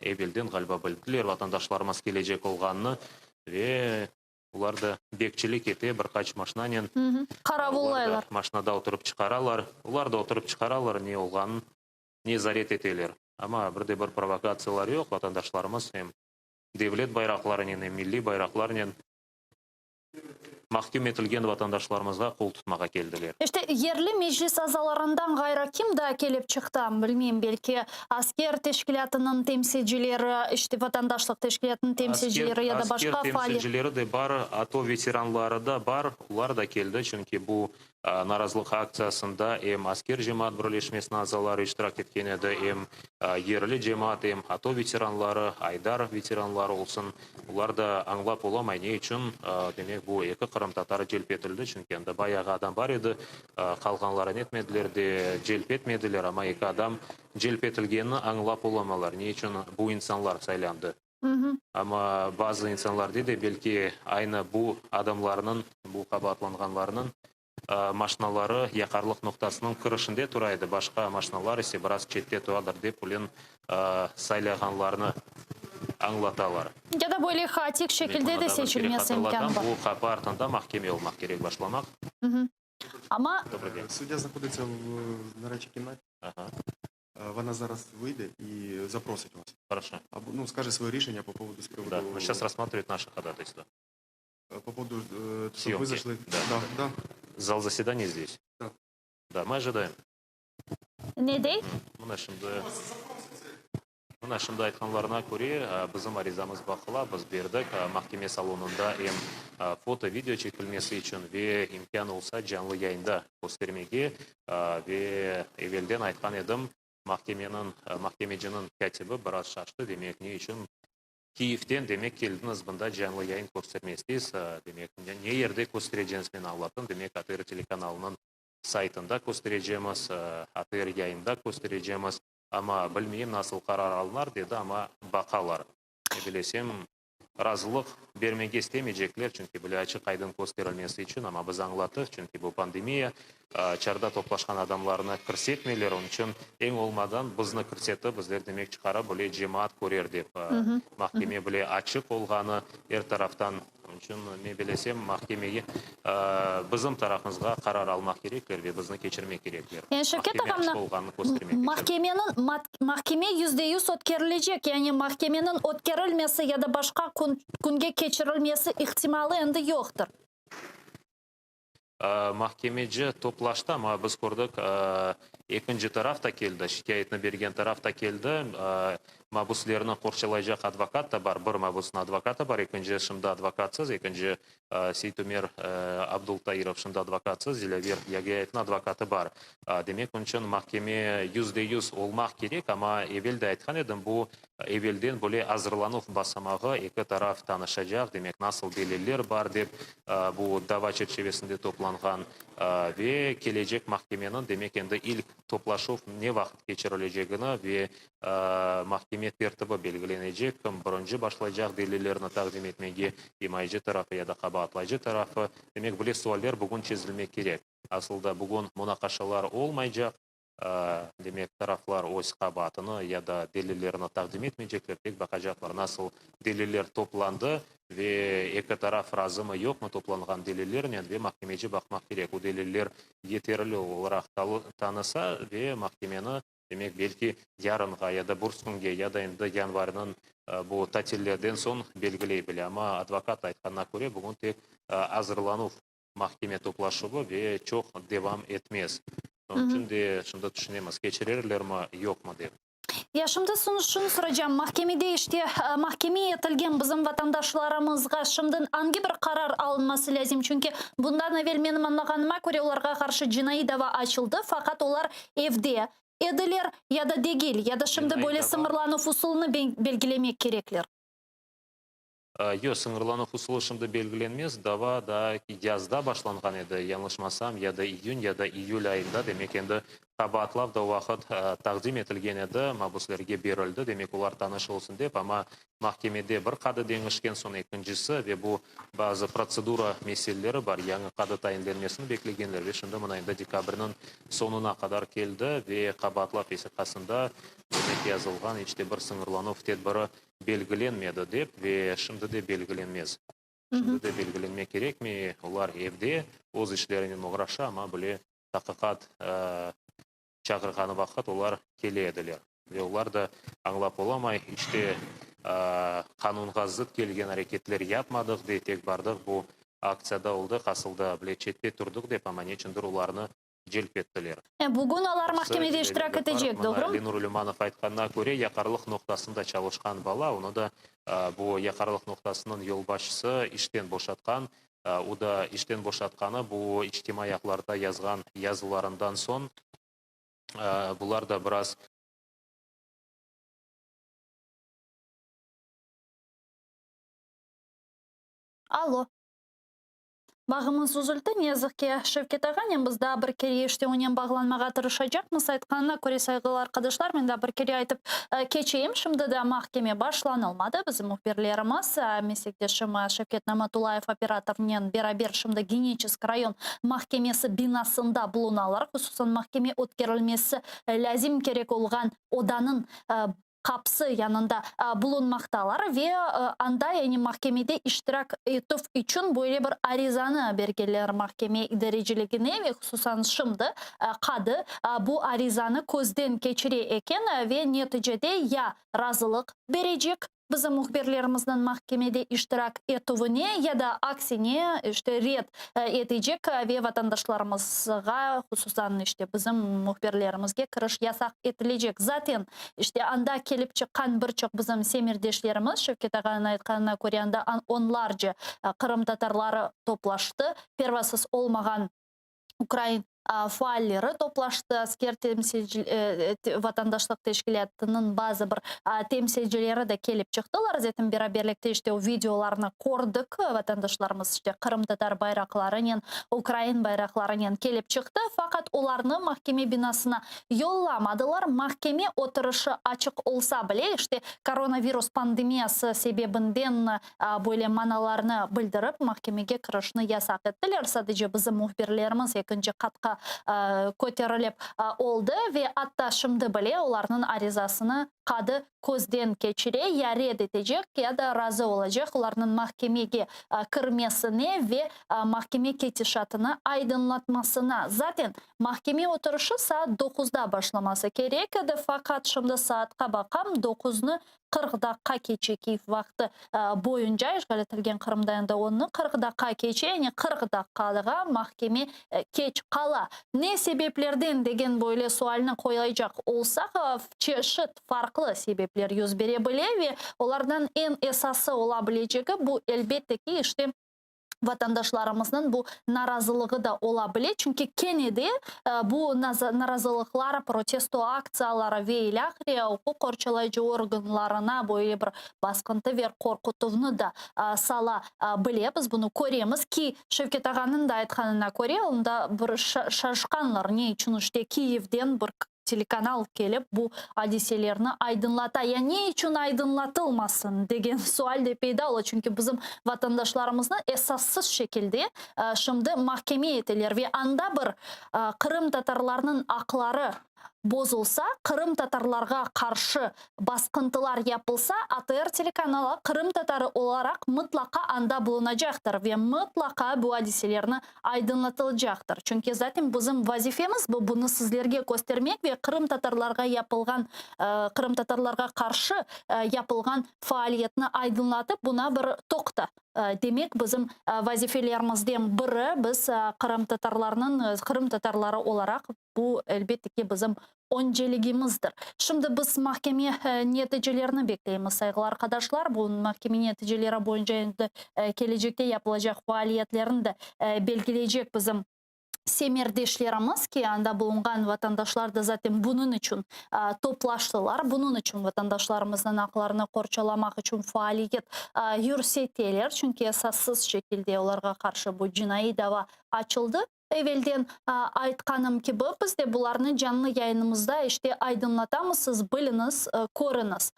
evelden, ğaliba, bildiler vatandaşlarımız kelecek olğanını ve olar da bekçilik ete bir qaç maşinanen. Qaravullaylar. Olar da maşinada oturıp çıqaralar, olar da oturıp çıqaralar ne olğanın nezaret eteler. Amma bir de bir provokatsiyalar yoq, vatandaşlarımız em devlet bayraqlarınen, em milliy bayraqlarnen mahküm etilgen vatandaşlarımızğa qol tutmağa keldiler. İşte, yerli meclis azalarından ğayrı kim daa kelip çıqtı, bilmeyim, belki Asker teşkilâtınıñ temsilcileri, işte, vatandaşlıq teşkilâtınıñ temsilcileri ya da başqa Asker faali. temsilcileri de bar, ATO veteranları da bar, olar da keldi, çünki bu Narazılıq aktsiyasında em Asker cemaat birleşmesiniñ azaları iştirak etken edi, em yerli cemaat, em ATO veteranları, Aydar veteranları olsun. Olar da añlap olamay, ne içün, demek, bu eki qırımtatarı celp etildi, çünki anda bayağı adam bar edi, qalğanları netmediler de, celp etmediler, amma eki adam celp etilgenini añlap olamalar, ne içün bu insanlar saylandı. Amma bazı insanlar dey de, belki aynı bu adamlarnıñ, bu qabaatlanğanlarnıñ maşinaları yaqarlıq noqtasınıñ kirişinde tura edi, başqa maşinalar ise biraz çette turadır dep ülen saylağanlarını añlatalar. Ya da böyle haotik şekilde de seçilmesi imkânı bar. Bu qapı artında mahkeme olmaq kerek başlamaq. Amma. Sudya znahoditsâ v нарадчій кімнаті. Вона зараз вийде і запросить вас. Хорошо. Або, ну, скаже своє рішення по поводу з приводу... Да, но сейчас рассматривают наше ходатайство. По поводу, щоб Съемки. ви зайшли. Да. Да, да. Зал заседаний здесь? Да. Да, мы ожидаем. Ne dey? Mına şimdi, mına şimdi aytqanlarına köre, bizim arizamız baqıla, biz berdik mahkeme salonında em foto, video çekilmesi içün ve imkân olsa canlı yayında köstermege ve evelden aytqan edim, mahkemeniñ, mahkemeciniñ kâtibi biraz şaştı, demek, ne içün Kiyevden, demek, keldiñiz bunda canlı yayın köstermesiz, demek, ne yerde köstereceñiz men añlattım, demek, ATR telekanalınıñ saytında kösterecemiz, ATR yayında kösterecemiz, amma bilmeyim nasıl qarar alınar, dedi, amma baqalar. Ne bilesem, razılıq bermege istemeycekler, çünki böyle açıq-aydın kösterilmesi içün, amma biz añlattıq, çünki bu pandemiya, çarda toplaşqan adamlarnı kirsetmeyler, onıñ içün eñ olmadan bizni kirsetip, bizler demek çıqarıp, böyle cemaat körer dep, mahkeme bile açıq olğanı er taraftan. Onıñ içün, men bilesem, mahkemege bizim tarafımızğa qarar almaq kerekler ve bizni keçirmek kerekler. Yani Şevket Mahkeme ağam, açıq olğanını köstermek içün. Mahkemeniñ, mahkeme %100 ötkerilecek, yani mahkemeniñ ötkerilmesi ya da başqa kün, künge keçirilmesi ihtimalı endi yoqtır. Mahkemeci toplaştı, amma biz kördik, ekinci taraf da keldi, şikâyetni bergen taraf da keldi. Mabüslerni qorçalaycaq advokat da bar, bir mabüsniñ advokatı bar, ekinci şimdi advokatsız, ekinci Seytumer Abdultairov şimdi advokatsız, Dilâver Yagâyevniñ advokatı bar. Demek, onıñ içün mahkeme 100% olmaq kerek, amma evel de aytqan edim, bu evelden böyle azırlanuv basamağı, eki taraf tanışacaq, demek, nasıl deliller bar dep, bu dava çerçivesinde toplanğan ve kelecek mahkemeniñ, demek, endi ilk toplaşuv ne vaqıt keçirilecegini ve mahkeme tertibi belgilenecek, kim birinci başlaycaq delillerni taqdim etmege, imayeci tarafı ya da qabaatlayıcı tarafı. Demek, böyle sualler bugün çezilmek kerek. Asıl da bugün munaqaşalar olmaycaq, demek, taraflar öz qabaatını ya da delillerini taqdim etmeycekler, tek baqacaqlar, nasıl deliller toplandı ve eki taraf razımı, yoqmı toplanğan delillernen ve mahkemeci baqmaq kerek, o deliller yeterli olaraq tanısa ve mahkemeni, demek, belki yarınğa ya da burskünge ya da endi yanvarniñ bu tatillerden soñ belgiley bile. Amma advokat aytqanına köre, bugün tek azırlanuv mahkeme toplaşuvı ve çoq devam etmez. Onıñ içün de şimdi tüşünemiz, keçirerlermi, yoqmı dep. Ya şimdi şunı soracağım, mahkemede işte mahkeme etilgen bizim vatandaşlarımızğa şimdi angi bir qarar alınması lâzim? Çünki bundan evel menim añlağanıma köre, olarğa qarşı cinaiy dava açıldı, faqat olar evde ediler ya da degil, ya da şimdi böyle sıñırlanuv usulını belgilemek kerekler? Yoq, sıñırlanuv usulı şimdi belgilenmez. Dava daa yazda başlanğan edi, yañlışmasam, ya da iyün, ya da iyül ayında. Demek, endi qabaatlav da o vaqıt taqdim etilgen edi, mabüslerge berildi, demek, olar tanış olsun dep. Amma mahkemede bir qadı deñişken soñ ekincisi ve bu bazı protsedura meseleleri bar, yañı qadı tayinlenmesini beklegenler ve şimdi mına endi dekabrniñ soñuna qadar keldi ve qabaatlav vesiqasında, demek, yazılğan iç de bir sıñırlanuv tedbiri belgilenmedi dep ve şimdi de belgilenmez. Şimdi de belgilenmek kerekmey, olar evde öz işlerinen oğraşa, amma bile taqiqat çağırğanı vaqıt olar kele ediler. Ve olar da añlap olamay, işte qanunğa zıt kelgen areketler yapmadıq dey, tek bardıq bu aktsiyada oldıq, asılda bile çette turdıq dep, amma neçündir olarnı celp ettiler. Bugün olar mahkemede iştirak etecek, doğrumı? Lenur Lümanov aytqanına köre, yaqarlıq noqtasında çalışqan bala, onı da bu yaqarlıq noqtasınıñ yolbaşçısı işten boşatqan. O da işten boşatqanı bu içtimaiy ağlarda yazğan yazılarından soñ, bular da biraz. Allo. Bağımız üzüldi, ne yazıq ki, Şevket ağanen biz daa bir kere işte onen bağlanmağa tırışacaqmız. Aytqanına köre, sayğılı arqadaşlar, men daa bir kere aytıp keçeyim, şimdi daa mahkeme başlanılmadı. Bizim mühbirlerimiz, meslekdeşim Şevket Namatullayev operatornen beraber şimdi Geniçesk rayon mahkemesi binasında bulunalar. Hususan, mahkeme ötkerilmesi lâzim kerek olğan odanıñ qapısı yanında bulunmaqtalar ve anda, yani mahkemede iştirak etüv içün böyle bir arizanı bergenler mahkeme idareciligine ve hususan şimdi qadı bu arizanı közden keçire eken ve neticede ya razılıq berecek bizim mühbirlerimizniñ mahkemede iştirak etüvine ya da aksine işte red etecek ve vatandaşlarımızğa, hususan işte bizim mühbirlerimizge kiriş yasaq etilecek. Zaten işte anda kelip çıqqan bir çoq bizim semerdeşlerimiz, Şevket ağanıñ aytqanına köre, anda onlarca qırımtatarları toplaştı, pervasız olmağan ukrain faalleri toplaştı, asker vatandaşlıq teşkilâtınıñ bazı bir temsilcileri de kelip çıqtılar. Zaten beraberlikte işte o videolarnı kördik, vatandaşlarımız işte qırımtatar bayraqlarınen, ukrain bayraqlarınen kelip çıqtı, faqat olarnı mahkeme binasına yollamadılar. Mahkeme oturışı açıq olsa bile, işte koronavirus pandemiyası sebebinden böyle manalarnı bildirip, mahkemege kirişni yasaq ettiler. Sadece bizim mühbirlerimiz ekinci qatqa köterilip oldı ve atta şimdi bile olarnıñ arizasını qadı közden keçire, ya red etecek, ya da razı olacaq olarnıñ mahkemege kirmesine ve mahkeme ketişatını aydınlatmasına. Zaten, mahkeme oturışı saat doquzda başlaması kerek edi, faqat şimdi saatqa baqam, doquznı 40 daqqa keçe Kyiv vaqtı boyunca, işğal etilgen Qırımda endi onnı 40 daqqa keçe, yani 40 daqqağa mahkeme keç qala. Ne sebeplerden degen böyle sualni qoyaycaq olsaq, çeşit, farqlı sebepler. sebepler yüz bere bile ve olardan eñ esası ola bilecegi bu, elbette ki, işte, vatandaşlarımıznıñ bu narazılığı da ola bile, çünki kene de bu narazılıqlar, protesto aktsiyaları ve ilâhre uquq qorçalayıcı organlarına böyle bir basqıntı ve qorqutuvnı da sala bile. Biz bunı köremiz ki, Şevket ağanıñ da aytqanına köre, onda bir şaşqanlar, ne içün işte Kiyevden bir telekanal kelip bu adiselerni aydınlata, ya ne içün aydınlatılmasın degen sual de peyda ola, çünki bizim vatandaşlarımıznı esassız şekilde şimdi mahkeme eteler ve anda bir qırımtatarlarnıñ aqları bozulsa, qırımtatarlarğa qarşı basqıntılar yapılsa, ATR telekanalı qırımtatarı olaraq mıtlaqa anda bulunacaqtır ve mıtlaqa bu adiselerni aydınlatılacaqtır. Çünki zaten bizim vazifemiz bu, bunı sizlerge köstermek ve qırımtatarlarğa yapılğan, qırımtatarlarğa qarşı yapılğan faaliyetni aydınlatıp, buna bir toqta demek bizim vazifelerimizden biri. Biz qırımtatarlarnıñ qırımtatarları olaraq bu, elbette ki, bizim önceligimizdir. Şimdi biz mahkeme neticelerini bekleymiz, sayğılı arqadaşlar. Bu mahkeme neticeleri boyunca endi kelecekte yapılacaq faaliyetlerni de belgileycek bizim semerdeşlerimiz ki, anda bulunğan vatandaşlar da zaten bunıñ içün toplaştılar, bunıñ içün vatandaşlarımıznıñ aqlarını qorçalamaq içün faaliyet yürseteler, çünki esassız şekilde olarğa qarşı bu cinaiy dava açıldı. Evelden aytqanım kibi, biz de bularnı canlı yayınımızda işte aydınlatamız, siz biliñiz, körüñiz,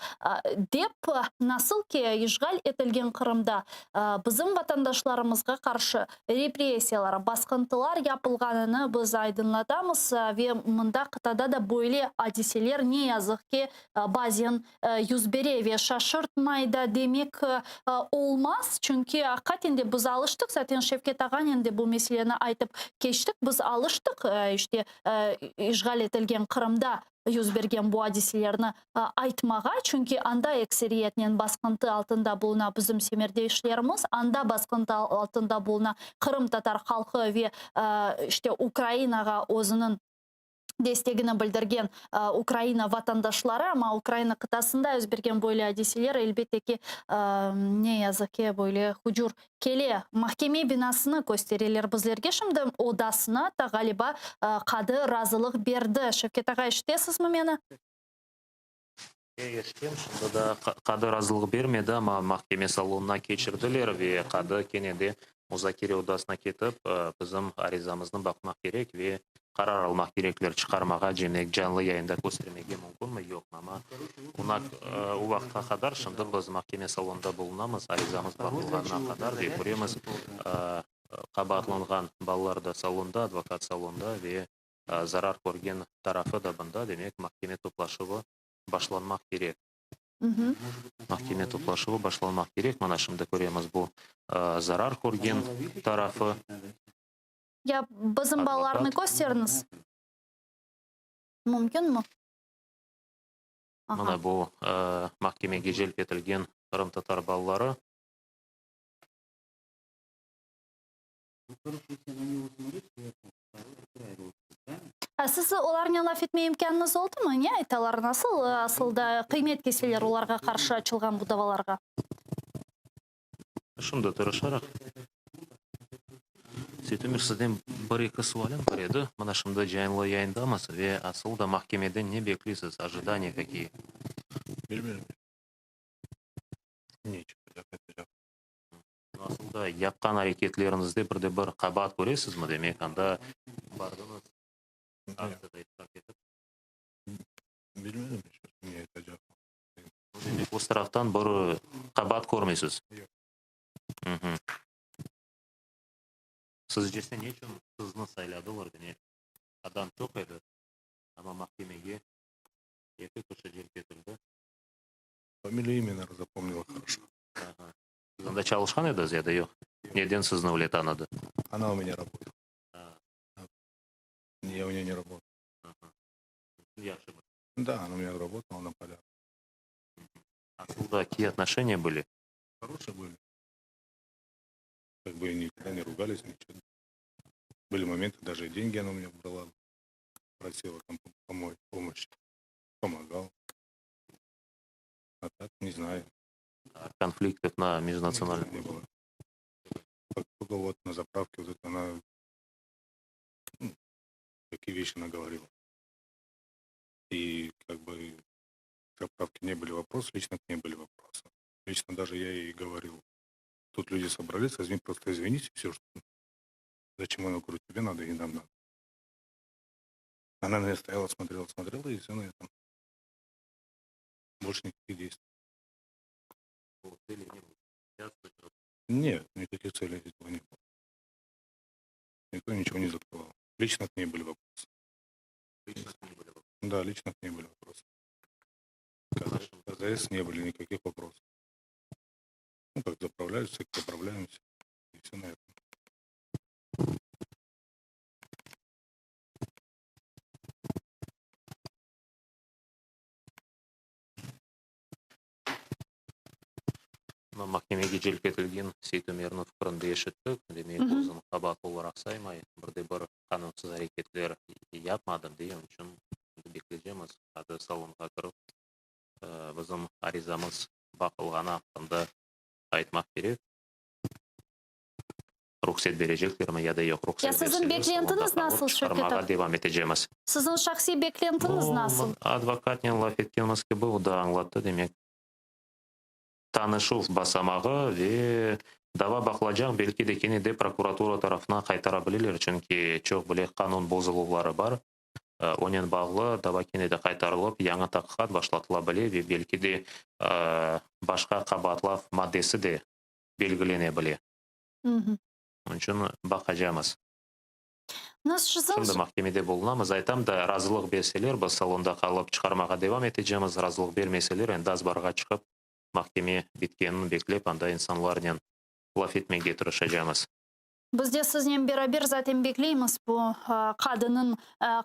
dep, nasıl ki, işğal etilgen Qırımda bizim vatandaşlarımızğa qarşı repressiyalar, basqıntılar yapılğanını biz aydınlatamız ve mında qıtada da böyle adiseler, ne yazıq ki, bazen yüz bere ve şaşırtmay da demek olmaz, çünki aqiqaten de biz alıştıq, zaten Şevket ağanen de bu meseleni aytıp keçtik, biz alıştıq, işte, işğal etilgen Qırımda yüz bergen bu adiselerni aytmağa, çünki anda ekseriyetnen basqıntı altında buluna bizim semerdeşlerimiz, anda basqıntı altında buluna qırımtatar halqı ve, işte, Ukrainağa özüniñ destegini bildirgen Ukraina vatandaşları, amma Ukraina qıtasında yüz bergen böyle adiseler, elbette ki, ne yazıq ki, böyle hucur kele. Mahkeme binasını köstereler bizlerge şimdi, odasını, atta, ğaliba, qadı razılıq berdi. Şevket ağa, eşitesizmi meni? Eşitem, şimdi daa qadı razılıq bermedi, amma mahkeme salonına keçirdiler ve qadı kene de muzakere odasına ketip, bizim arizamıznı baqmaq kerek ve qarar almaq kerekler, çıqarmağa, demek, canlı yayında köstermege mümkünmi, yoqmı. Amma o vaqıtqa qadar şimdi biz mahkeme salonında bulunamız, arizamız baqılğanına qadar ve köremiz, qabaatlanğan balalar da salonda, advokat salonda ve zarar körgen tarafı da bunda, demek, mahkeme toplaşuvı başlanmaq kerek. Mahkeme toplaşuvı başlanmaq kerek. Mana şimdi köremiz bu zarar körgen tarafı. Ya bizim balalarnı kösteriñiz. Mümkünmi? Mana bu mahkemege celp etilgen qırımtatar balaları. Siz olarnen laf etme imkânıñız oldumı? Ne aytalar, nasıl asıl da qıymet keseler olarğa qarşı açılğan bu davalarğa? Şimdi tırışaraq. Seytömer, sizden bir-eki sualim bar edi. Mına şimdi canlı yayındamız ve asıl da mahkemeden ne bekleysiz? Ожидания какие? Bilmeyim. Ne çıqacaq, aytacaq. Asıl da yapqan areketleriñizde bir de bir qabaat köresizmi? Demek, anda bardıñız, aktsiyada iştirak etip. Bilmedim, ne aytacaq. Demek, öz taraftan bir qabaat körmeysiz? Yoq. Sizcese, ne içün sizni sayladılar? Demek, adam çoq edi, amma mahkemege eki kişi celp etildi. Фамилию, имя, наверное, запомнила хорошо. Siz anda çalışqan ediñiz ya da yoq? Neden sizni öyle tanıdı? Она у меня работала. Я у нее не работал. Yahşı. Да, она у меня работала на полях. Asıl da какие отношения были? Хорошие были. Как бы никогда не ругались, ничего. Были моменты, даже и деньги она у меня брала. Просила там помочь, помощь. Помогал. А так, не знаю. Конфликтов на межнациональном Не было. Только вот на заправке вот это она ну, такие вещи она говорила. И как бы к заправке не были вопросы, лично к ней были вопросы. Лично даже я ей говорил. Тут люди собрались, возьми просто извинись, и все, что зачем она, говорю, тебе надо и нам надо. Она на меня стояла, смотрела, смотрела, и все на этом. Больше никаких действий. Нет, никаких целей этого не было. Никто ничего не закрывал. Лично к ней были вопросы. Да, лично к ней были вопросы. К АЗС не были никаких вопросов. Ну, как заправляются, так заправляемся. И все на этом. Mahkemege celp etilgen Seytumerniñ fikirini de eşittik. Demek, özüni qabaatlı olaraq saymay, bir de bir qanunsız areketler yapmadım dey, onıñ içün endi bekleycemiz, qadı salonğa kirip, bizim arizamız baqılğanı aqqında aytmaq kerek. Ruhset bereceklermi ya da yoq, Ya ruhset siziñ berseler, beklentiñiz salonda qalıp nasıl, Şevket çıqarmağa ağa? devam etecemiz. Siziñ şahsiy beklentiñiz nasıl? Advokatnen laf etkenimiz kibi, o da añlattı, demek, tanışuv basamağı ve dava baqılacaq, belki de kene de prokuratura tarafına qaytara bileler, çünki çoq bile qanun bozuluvları bar. Onen bağlı dava kene de qaytarılıp, yañı taqiqat başlatıla bile ve belki de başqa qabaatlav maddesi de belgilene bile. Onıñ içün baqacamız. Şimdi mahkemede bulunamız. Aytam da, razılıq berseler, biz salonda qalıp çıqarmağa devam etecemiz, razılıq bermeseler, endi azbarğa çıqıp, mahkeme bitkenini beklep, anda insanlarnen laf etmege tırışacamız. Biz de siznen beraber zaten bekleymiz bu qadınıñ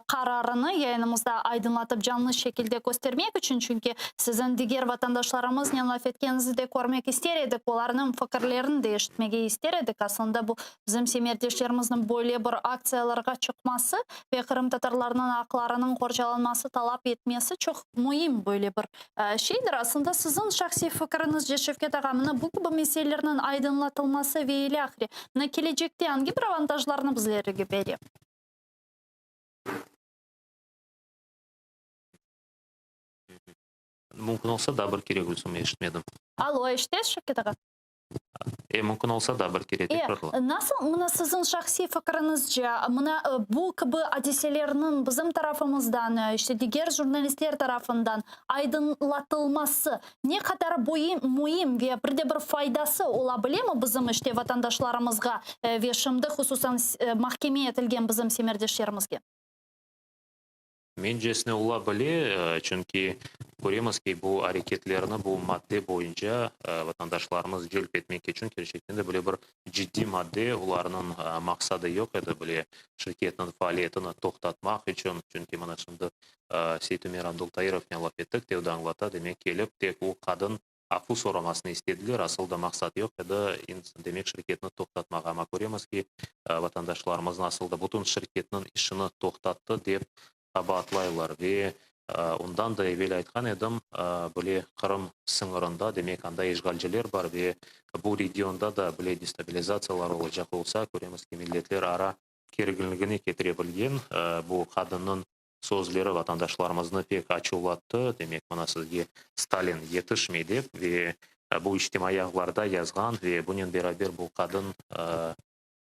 qararını yayınımızda aydınlatıp canlı şekilde köstermek içün, çünki siziñ diger vatandaşlarımıznen laf etkeniñizni de körmek ister edik, olarnıñ fikirlerini de eşitmege ister edik. Aslında bu bizim semerdeşlerimizniñ böyle bir aktsiyalarğa çıqması ve qırımtatarlarnıñ aqlarınıñ qorçalanması talap etmesi çoq müim böyle bir Şeydir, aslında siziñ şahsiy fikiriñizce, Şevket ağa, mına bu kibi meselelerniñ aydınlatılması ve ilâhre, mına kelecekte angi bir avantajlarnı bizlerge bere? Mümkün olsa, daa bir kere, Gülsüm, eşitmedim. Allo, eşitesiz, Şevket ağa? E, mümkün olsa, daa bir kere tekrarla. E, nasıl, mına siziñ şahsiy fikiriñizce, mına bu kibi adiselerniñ bizim tarafımızdan, işte diger jurnalistler tarafından aydınlatılması ne qadar müim ve bir de bir faydası ola bilemi bizim işte vatandaşlarımızğa ve şimdi hususan mahkeme etilgen bizim semerdeşlerimizge? Mencesine ola bile, çünki köremiz ki, bu areketlerni bu madde boyunca vatandaşlarımız celp etmek içün kerçekten de böyle bir ciddiy madde, olarnıñ maqsadı yoq edi bile şirketniñ faaliyetini toqtatmaq içün, çünki mına şimdi Seytumer Abdultairovnen laf ettik, Tevda añlata, demek kelip tek o qadın afu soramasını istediler, asıl da maqsat yoq edi, demek şirketni toqtatmağa, amma köremiz ki, vatandaşlarımıznı asıl da bütün şirketniñ işini toqtattı dep qabaatlaylar ve ondan da evel aytqan edim, bile Qırım sıñırında, demek anda işğalciler bar ve bu regionda da bile destabilizatsiyalar olacaq olsa, köremiz ki, milletler ara kerginligine ketire bilgen bu qadınnıñ Sözleri vatandaşlarımıznı pek açuvlattı, demek, mına sizge Stalin yetişmey dep ve bu içtimaiy ağlarda yazğan ve bunen beraber bu qadın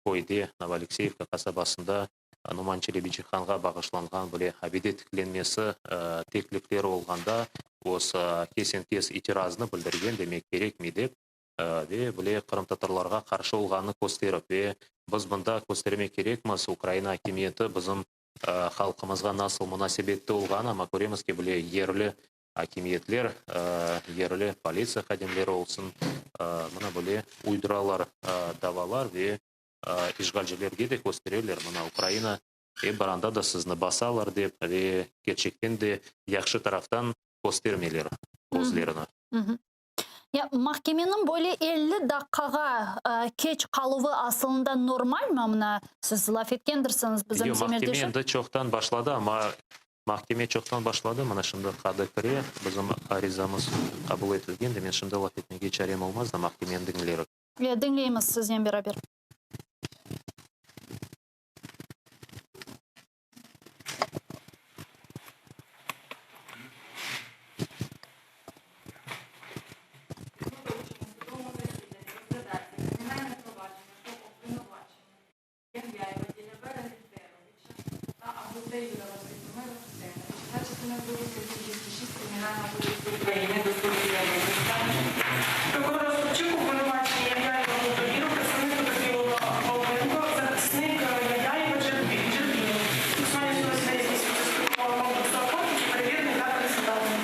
köyde, Novoalekseyevka qasabasında Numan Çelebicihanğa bağışlanğan bile abide tiklenmesi teklifleri olğanda öz kesen-kes itirazını bildirgen, demek, kerekmey dep ve bile qırımtatarlarğa qarşı olğanını kösterip ve biz bunda köstermek kerekmiz, Ukraina akimiyeti bizim halqımızğa nasıl munasebette olğanı, amma köremiz ki, bile yerli akimiyetler, yerli politsiya hadimleri olsun, mına böyle uyduralar davalar ve işğalcilerge de köstereler, mına Ukraina ep bir anda da sizni basalar dep ve kerçekten de yahşı taraftan köstermeyler özlerini. Ya mahkemeniñ böyle 50 daqqağa keç qaluvı asılında normalmi? Mına siz laf etkendirsiñiz bizim Yoq, mahkeme semerdeşim. endi çoqtan başladı, amma. Mahkeme çoqtan başladı, mına şimdi qadı kire, bizim arizamız qabul etilgen de, men şimdi laf etmege çarem olmaz da, mahkemeni diñlerim. Diñleymiz siznen beraber. Ягяєва Ділявера Левтеровича та Абутеїрова Сейтумера Арсеновича за частиною 2 статті 206 Кримінального кодексу України до суду з'явилися. Прокурор Остапчук обвинувачення Ягяєва Абутаїру, представник потерпілого Павленко, захисник Ягяєва Джербінов. Фіксування судового засідання здійснюється з судового комплексу «Акорд», який перевірений та пересадлений.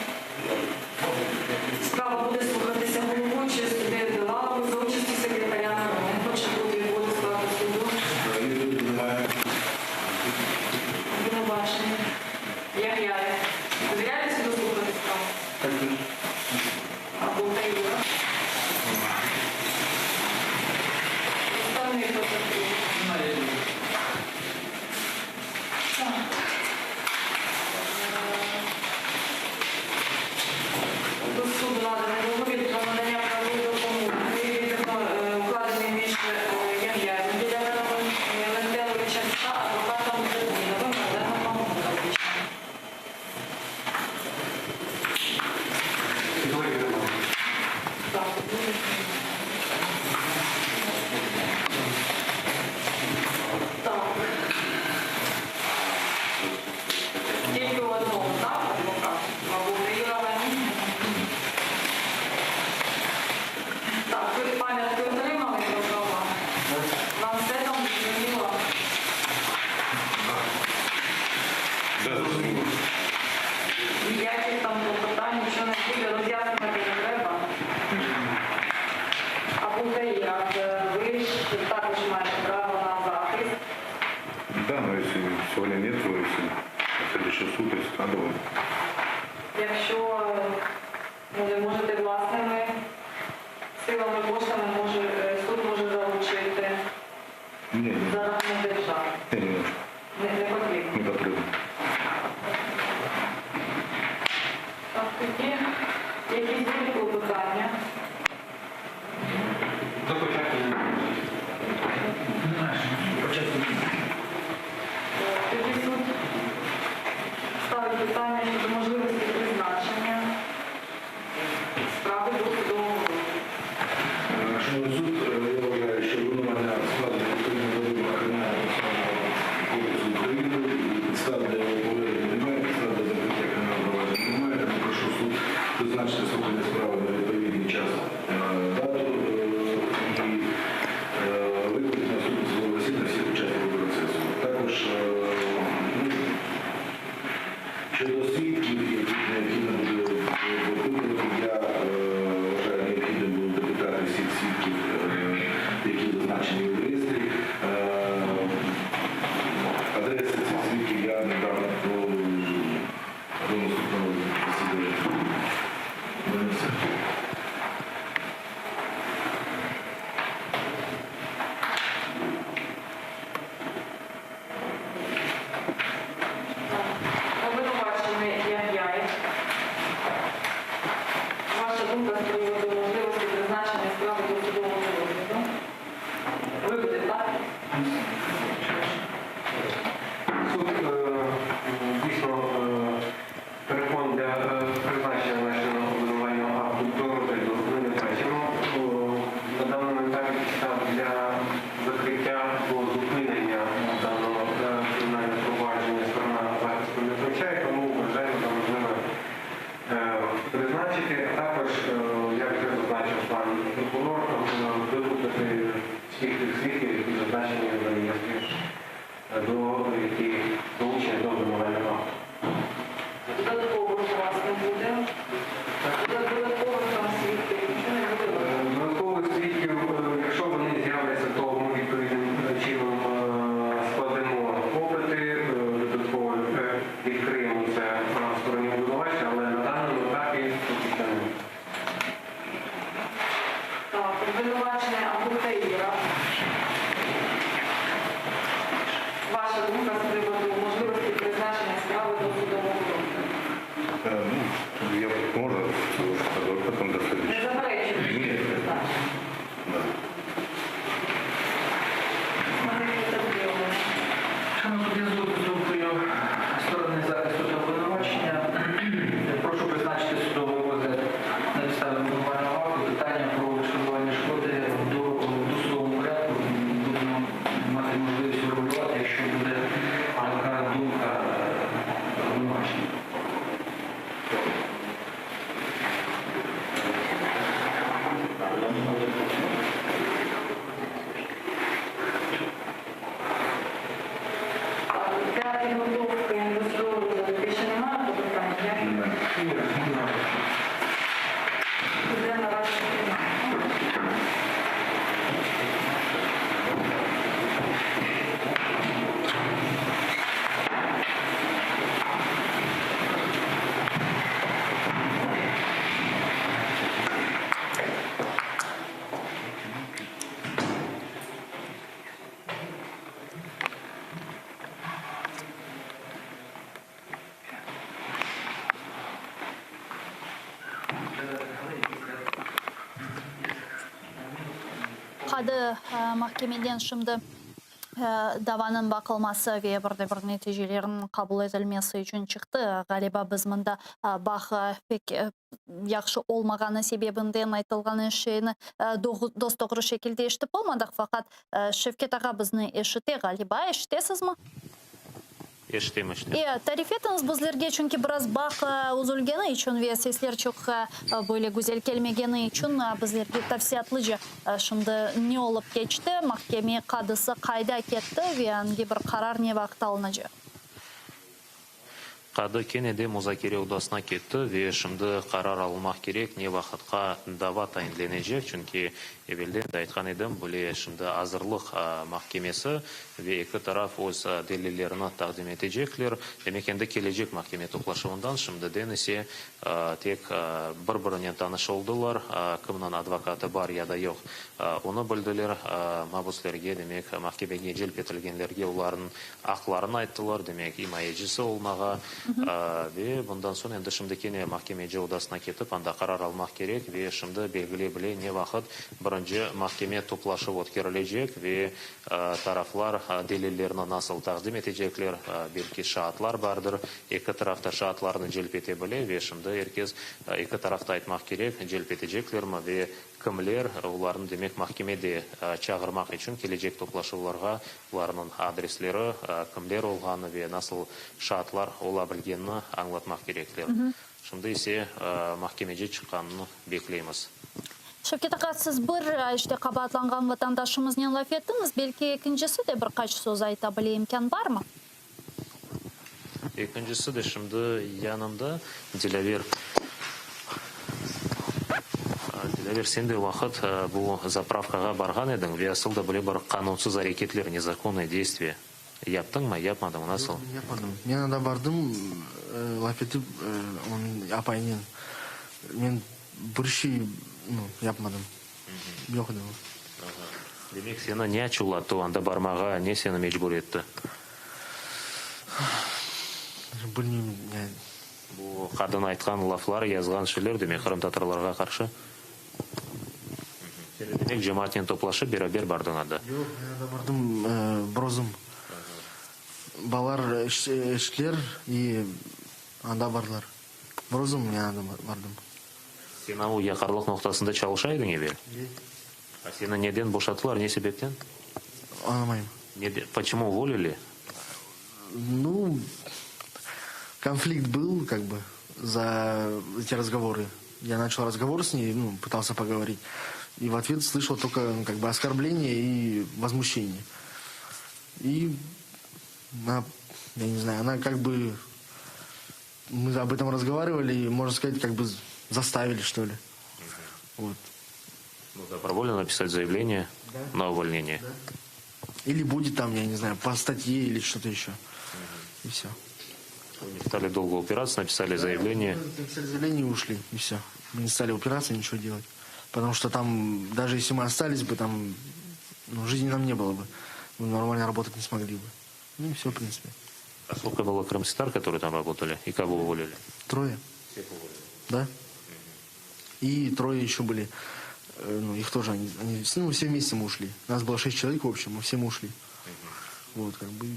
Справа буде слухатися головуючою суддею Білаловою за участю секретаря Мироненко. Чи буде відводи складу суду? Обвинувачення. Ягяєв. Довіряєте суду слухати справу? Абутаїров. Представник потерпілого. Так. До суду наданий договір про надання правової допомоги, е, укладений між Яг'яєм Діляверовим Лентеловичем та адвокатом Джербіновим Олегом Мамутовичем. Так, дуже. Так. Тільки у одного, так, адвокат? Або Таїрова ні? Так, ви пам'ятки отримали про права? Вам все там зрозуміло? Да, зрозуміло. Ніяких там клопотань, нічого не буде, роз'яснювати не треба. Або Таїра, ви ж також маєте право на захист. Да, но если сегодня нет, то если на следующий суд, если надо, вот, Якщо ну, не можете власними силами, коштами, може, е, суд може залучити не, не, за рахунок держави. не, не нужно, Не, не потрібно. не потрібно. Так, тоді якісь будуть клопотання? Е, Тоді суд ставить питання щодо можливості призначення справи до судового розгляду. Шановний суд, я вважаю, що обвинувальний акт складений відповідно до вимог Кримінального процесуального кодексу України і підстав для його підготовки до судового розгляду більше немає клопотань? Немає. Йде на вашу кімнату. Qadı mahkemeden şimdi davanıñ baqılması ve bir de bir neticelerniñ qabul etilmesi içün çıqtı. Ğaliba, biz mında bağ pek yahşı olmağanı sebebinden aytılğan şeyni dos-doğru şekilde eşitip olmadıq. Faqat Şevket ağa bizni eşite, ğaliba. Eşitesizmi? Eşitem, eşitem. E, tarif etiñiz bizlerge, çünki biraz bağ üzülgeni içün ve sesler çoq böyle güzel kelmegeni içün bizlerge tafsilâtlıca şimdi ne olıp keçti, mahkeme qadısı qayda ketti ve angi bir qarar ne vaqıt alınacaq? Qadı kene de muzakere odasına ketti ve şimdi qarar alınmaq kerek, ne vaqıtqa dava tayinlenecek, çünki evelden de aytqan edim, böyle şimdi azırlıq mahkemesi ve eki taraf öz delillerini taqdim etecekler. Demek, endi kelecek mahkeme toplaşuvından şimdiden ise tek bir-birinen tanış oldılar, kimniñ advokatı bar ya da yoq, onı bildiler. Mabüslerge, demek, mahkemege celp etilgenlerge olarnıñ Aqlarını ayttılar, demek, imayecisi olmağa ve bundan soñ endi şimdi kene mahkemeci odasına ketip, anda qarar almaq kerek ve şimdi belgiley bile ne vaqıt birinci mahkeme toplaşuvı ötkerilecek ve taraflar delillerini nasıl taqdim etecekler, belki şaatlar bardır, eki taraf da şaatlarnı celp ete bile ve şimdi er kes eki taraf da aytmaq kerek, celp eteceklermi ve Kimler, olarnı, demek, mahkemede çağırmaq içün kelecek toplaşuvlarğa olarnıñ adresleri, kimler olğanı ve nasıl şaatlar ola bilgenini añlatmaq kerekler. Şimdi ise mahkemece çıqqanını bekleymiz. Şevket ağa, siz bir işte qabaatlanğan vatandaşımıznen laf ettiñiz, belki ekincisi de bir qaç söz ayta bile, imkân barmı? Ekincisi de şimdi yanımda, Dilâver. Dilâver, sen de o vaqıt bu zapravkağa barğan ediñ ve asıl da böyle bir qanunsız areketler, nezakonnıye deystviya, yaptıñmı, yapmadıñmı, nasıl? Yoq, men yapmadım. Men anda bardım, laf etip onıñ apayınen. Men bir şey, nu, yapmadım. Yoq edi o. Demek, seni ne açuvlattı o anda barmağa, ne seni mecbur etti? Bilmeyim, yani. Bu qadın aytqan laflar, yazğan şeyler, demek, qırımtatarlarğa qarşı. Sen de, demek, cemaatnen toplaşıp, beraber bardıñ anda? Yoq, men anda bardım bir özüm. Balalar eşittiler i anda bardılar. Bir özüm men anda bardım. Sen o yaqarlıq noqtasında çalışa ediñ evel? E. A seni neden boşattılar, ne sebepten? Añlamayım. Neden, poçemu uvolili? Nu, konflikt был, как бы, за эти разговоры. Я начал разговор с ней, ну, пытался поговорить, и в ответ слышал только, ну, как бы, оскорбление и возмущение. И она, я не знаю, она как бы Мы об этом разговаривали, и, можно сказать, как бы заставили, что ли. Вот. Ну, добровольно написать заявление Да. на увольнение. Да. Или будет там, я не знаю, по статье или что-то еще. И все. Вы не стали долго упираться, написали заявление. Написали заявление и ушли, и все. Мы не стали упираться, ничего делать. Потому что там, даже если мы остались бы, там, ну, жизни нам не было бы. Мы нормально работать не смогли бы. Ну и все, в принципе. А сколько было крымских которые там работали, и кого уволили? Трое. Всех уволили. Да. И трое еще были. Э, ну, их тоже, они, они, ну, все вместе мы ушли. Нас было шесть человек, в общем, мы все мы ушли. Вот, как бы.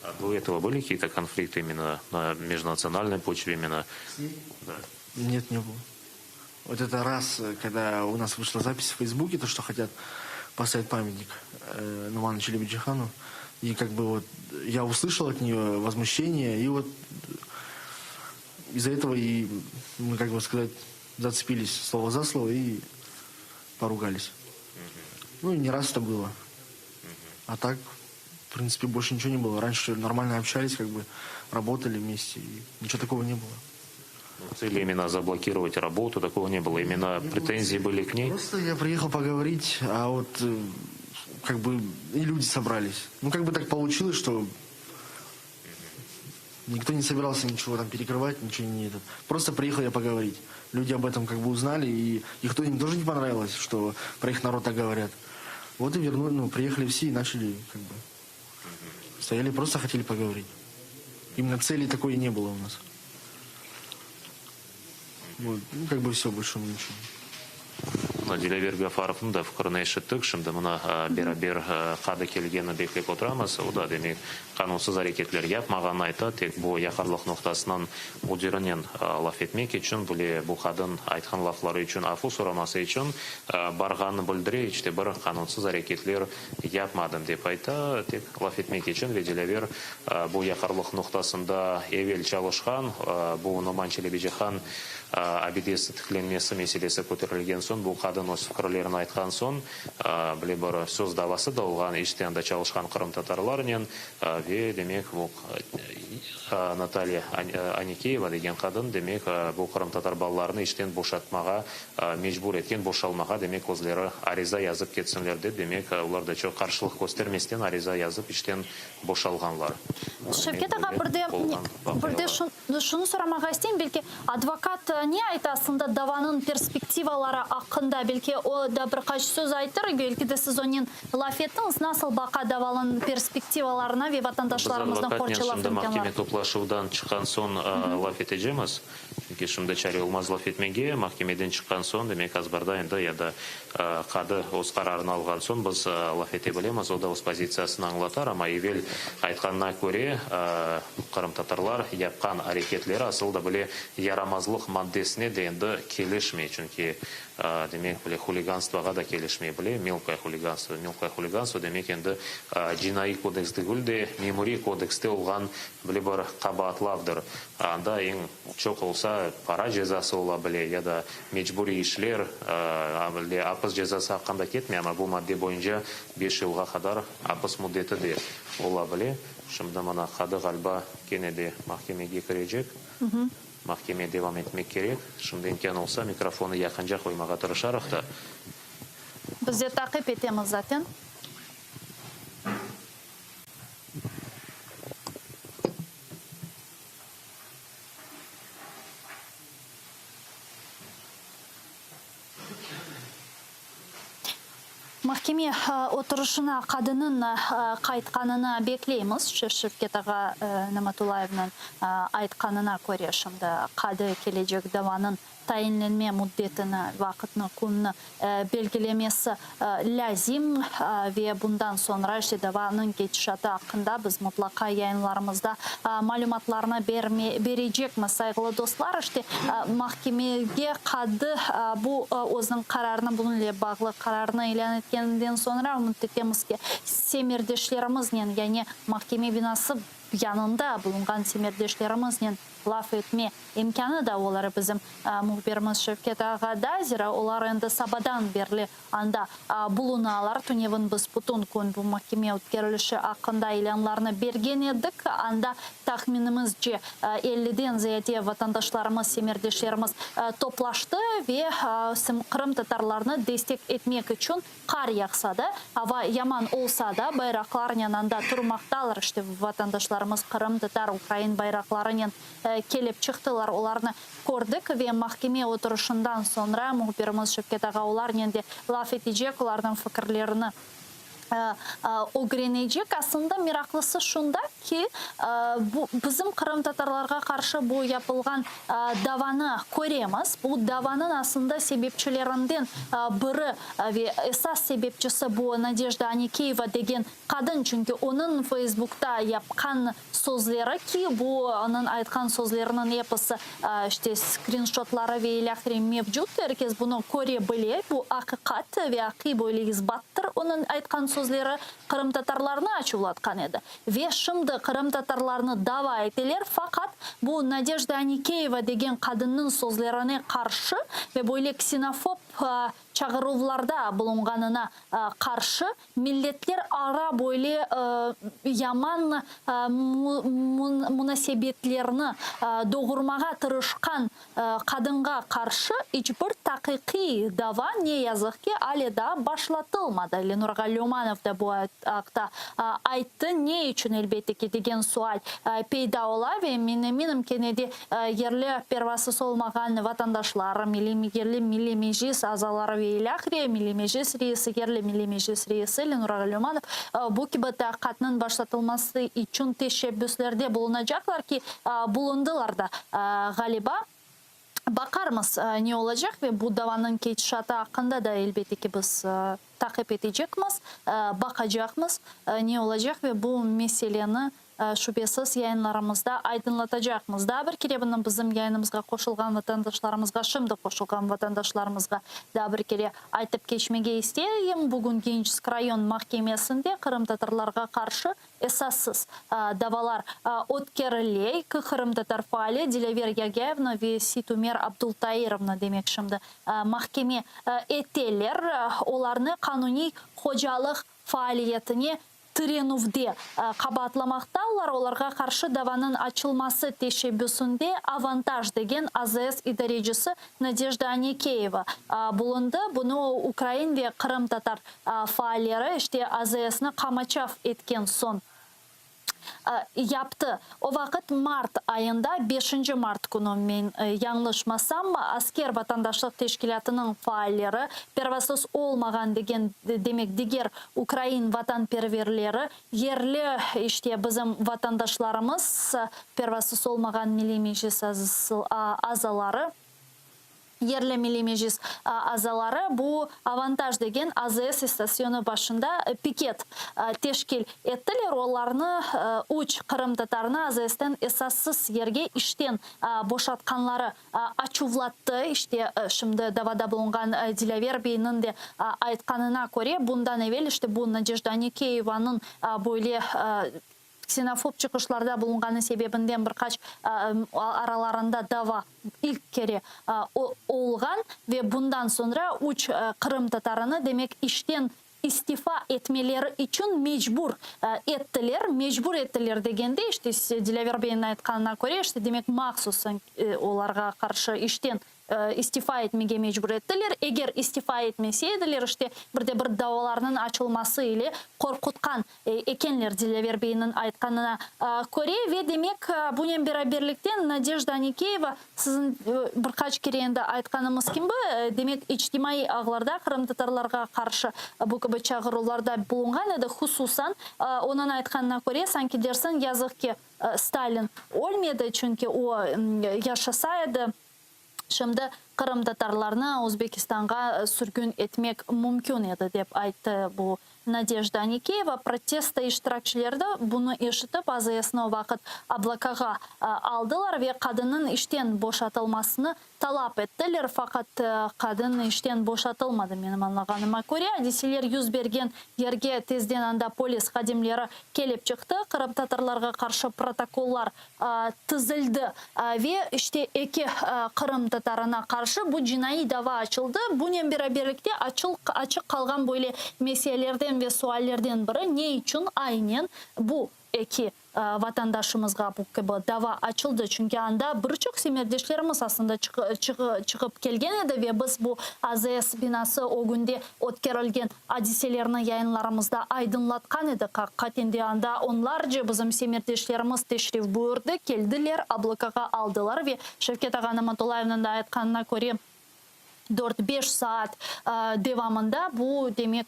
А до этого были какие-то конфликты именно на межнациональной почве именно? С ней? Да. Нет, не было. Вот это раз, э, когда у нас вышла запись в Фейсбуке, то, что хотят поставить памятник э, Нуману Челебиджихану. И как бы вот я услышал от нее возмущение, и вот из-за этого и мы, как бы сказать, зацепились слово за слово и поругались. Ну, и не раз это было. А так... В принципе, больше ничего не было. Раньше нормально общались, как бы работали вместе, и ничего такого не было. Ну, цели именно заблокировать работу, такого не было. Именно Не было претензии цели. были к ней? Просто я приехал поговорить, а вот э, как бы и люди собрались. Ну, как бы так получилось, что никто не собирался ничего там перекрывать, ничего не этот. Просто приехал я поговорить. Люди об этом как бы узнали, и их то, им тоже не понравилось, что про их народ так говорят. Вот и вернули, ну, приехали все и начали как бы... Стояли, просто хотели поговорить. Именно цели такой и не было у нас. Вот, ну, как бы все, больше ничего. Mına Dilâver Gafarovnıñ da fikirini eşittik. Şimdi mına beraber qadı kelgenini beklep oturamız. O da, demek, qanunsız areketler yapmağanını ayta, tek bu yaqarlıq noqtasınıñ müdirinen laf etmek içün, bile bu qadın aytqan lafları içün afu soraması içün barğanını bildire, iç de bir qanunsız areketler yapmadım, dep ayta, tek laf etmek içün ve Dilâver bu yaqarlıq noqtasında evel çalışqan, bu Noman Çelebicihan Abidesi tiklenmesi meselesi köterilgen soñ, bu qadın öz fikirlerini aytqan soñ, bile bir söz davası da olğan, işte anda çalışqan qırımtatarlarnen ve, demek, bu Natalya Anikeyeva degen qadın, demek, bu qırımtatar balalarını işten boşatmağa mecbur etken, boşalmağa, demek, özleri ariza yazıp ketsinler dep, demek, olar da çoq qarşılıq köstermesten ariza yazıp işten boşalğanlar. Şevket ağa, bir de, bir de Şunı soramağa isteyim, belki advokat ne ayta aslında davanıñ perspektivaları aqqında, belki o da bir qaç söz aytır, belki de siz onen laf ettiñiz, nasıl baqa davanıñ perspektivalarına ve Biz vatandaşlarımıznıñ advokatnen qorçalav şimdi imkânlarına? mahkeme toplaşuvdan çıqqan soñ laf etecemiz, çünki şimdi çare olmaz laf etmege, mahkemeden çıqqan soñ, demek azbarda endi ya da Qadı öz qararını alğan soñ biz laf ete bilemiz, o da öz pozitsiyasını añlatar, amma evel aytqanına köre, qırımtatarlar yapqan areketleri asıl da bile yaramazlıq maddesine de endi kelişmey, çünki, demek, bile huliganstvoğa da kelişmey bile, melkoye huliganstvo, melkoye huliganstvo, demek, endi cinaiy kodeks degil de, memuriy kodekste olğan bile bir qabaatlavdır, anda eñ çoq olsa para cezası ola bile ya da Mecburiy işler, apis cezası aqqında ketmey, amma bu madde boyunca beş yılğa qadar apis müddeti de ola bile. Şimdi mına qadı, ğaliba, kene de mahkemege kirecek. Mahkeme devam etmek kerek. Şimdi imkân olsa, mikrofonnı yaqınca qoymağa tırışarıq da. Biz de taqip etemiz zaten. Mahkeme oturışına qadınıñ qaytqanını bekleymiz, Şevket ağa Namatullayevniñ aytqanına köre, şimdi qadı kelecek davanıñ tayinlenme müddetini, vaqıtnı, künni belgilemesi lâzim ve bundan soñra işte davanıñ ketişatı aqqında biz mıtlaqa yayınlarımızda malümatlarnı berecekmiz. Sayğılı dostlar, işte mahkemege qadı bu özüniñ qararını, bunıñ ile bağlı qararnı ilân etkeninden soñra ümüt etemiz ki, semerdeşlerimiznen, yani mahkeme binası yanında bulunğan semerdeşlerimiznen Laf etme imkânı da olar bizim mühbirimiz Şevket ağada, zira olar endi sabadan berli anda bulunalar. Tünevin biz bütün kün bu mahkeme ötkerilişi aqqında ilânlarnı bergen edik. Anda tahminimizce elliden ziyade vatandaşlarımız, semerdeşlerimiz toplaştı ve qırımtatarlarnı destek etmek içün Qar yağsa da, ava yaman olsa da, bayraqlarnen anda turmaqtalar. İşte, vatandaşlarımız qırımtatar, ukrain bayraqlarınen kelip çıqtılar, olarnı kördik ve mahkeme oturışından soñra mühbirimiz Şevket ağa olarnen de laf etecek, olarnıñ fikirlerini ögrenecek. Aslında, meraqlısı şunda ki, bu bizim qırımtatarlarğa qarşı bu yapılğan davanı köremiz. Bu davanıñ aslında sebepçilerinden biri ve esas sebepçisi bu Nadejda Anikeyeva degen qadın, çünki onıñ Feysbukta yapqan sözleri ki, bu onıñ aytqan sözleriniñ episi, işte, skrinşotları ve ilâhre mevcut, er kes bunı köre bile, bu aqiqat ve aqiy böyle isbattır onıñ aytqan sözleri qırımtatarlarnı açuvlatqan edi. Ve şimdi qırımtatarlarnı dava eteler, faqat bu Nadejda Anikeyeva degen qadınnıñ sözlerine qarşı ve böyle ksenofob. çağıruvlarda bulunğanına qarşı milletler ara böyle yaman munasebetlerni doğurmağa tırışqan Qadınğa qarşı iç bir taqiqiy dava, ne yazıq ki, ale daa başlatılmadı. Lenur Ğallomanov da bu aqta ayttı. Ne içün, elbette ki, degen sual peyda ola ve men eminim, kene de yerli pervasız olmağan vatandaşlar, yerli Milliy Meclis azaları ve ilâhre, Milliy Meclis reisi, yerli Milliy Meclis reisi Lenur Ğallomanov bu kibi taqiqatnıñ başlatılması içün teşebbüslerde bulunacaqlar ki, bulundılar da. Ğaliba, baqarmız ne olacaq ve bu davanıñ ketişatı aqqında da elbette ki biz taqip etecekmiz, baqacaqmız ne olacaq ve bu meseleni şübesiz yayınlarımızda aydınlatacaqmız. Daa bir kere bunı bizim yayınımızğa qoşulğan vatandaşlarımızğa, şimdi qoşulğan vatandaşlarımızğa daa bir kere aytıp keçmege isteyim, bugün Geniçesk rayon mahkemesinde qırımtatarlarğa qarşı Esassız davalar ötkerile, eki qırımtatar faali Dilâver Yagâyevni ve Seytumer Abdultairovnı, demek şimdi, mahkeme eteler. Olarnı qanuniy hocalıq faaliyetine tirenüvde qabaatlamaqtalar. Olarğa qarşı davanıñ açılması teşebbüsinde Avantaj degen AZS idarecisi Nadejda Anikeyeva bulundı. Bunı o, ukrain ve qırımtatar faalleri, işte, AZSni qamaçav etken soñ yaptı. O vaqıt mart ayında, beşinci mart künü, men yañlışmasam, Asker vatandaşlıq teşkilâtınıñ faalleri, pervasız olmağan degen, demek, diger ukrain vatanperverleri, yerli, işte, bizim vatandaşlarımız, pervasız olmağan Milliy Meclis azaları, Yerli Milliy Meclis azaları bu Avantaj degen AZS istasyonı başında piket teşkil ettiler. Olarnı, üç qırımtatarını AZSten esassız yerge işten boşatqanları açuvlattı. İşte, şimdi davada bulunğan Dilâver beyniñ de aytqanına köre, bundan evel işte bu Nadejda Anikeyevanıñ böyle Ksenofob çıqışlarda bulunğanı sebebinden bir qaç aralarında dava ilk kere olğan ve bundan soñra üç qırımtatarını, demek, işten istifa etmeleri içün mecbur ettiler. Mecbur ettiler degende, işte, Dilâver beyniñ aytqanına köre, işte, demek, mahsus olarğa qarşı işten istifa etmege mecbur ettiler. Eger istifa etmese ediler, işte, bir de bir davalarnıñ açılması ile qorqutqan ekenler, Dilâver beyniñ aytqanına köre. Ve, demek, bunen beraberlikte Nadejda Anikeyeva, siziñ bir qaç kere endi aytqanımız kibi, demek, içtimaiy ağlarda qırımtatarlarğa qarşı bu kibi çağıruvlarda bulunğan edi. Hususan, onıñ aytqanına köre, sanki dersiñ, yazıq ki, Stalin ölmedi, çünki o yaşasa edi, şimdi qırımtatarlarnı Özbekistanğa sürgün etmek mümkün edi, dep ayttı bu Nadejda Anikeyeva. Protesto iştirakçileri de bunı eşitip, AZSni o vaqıt ablakağa aldılar ve qadınnıñ işten boşatılmasını Talap ettiler, faqat qadın işten boşatılmadı, menim añlağanıma köre. Adiseler yüz bergen yerge tezden anda polis hadimleri kelip çıqtı, qırımtatarlarğa qarşı protokollar tizildi ve işte eki qırımtatarına qarşı bu cinaiy dava açıldı. Bunen beraberlikte açıq qalğan böyle meselelerden ve suallerden biri, ne içün aynen bu eki vatandaşımızğa bu kibi dava açıldı, çünki anda bir çoq semetdeşlerimiz aslında çıqıp kelgen edi ve biz bu AZS binası ögünde ötkerilgen adiselerni yayınlarımızda aydınlatqan edik. Aqiqaten de anda onlarca bizim semetdeşlerimiz teşrif buyurdı, keldiler, ablakağa aldılar ve Şevket ağa Namatullayevniñ de aytqanına köre, dört-beş saat devamında bu, demek,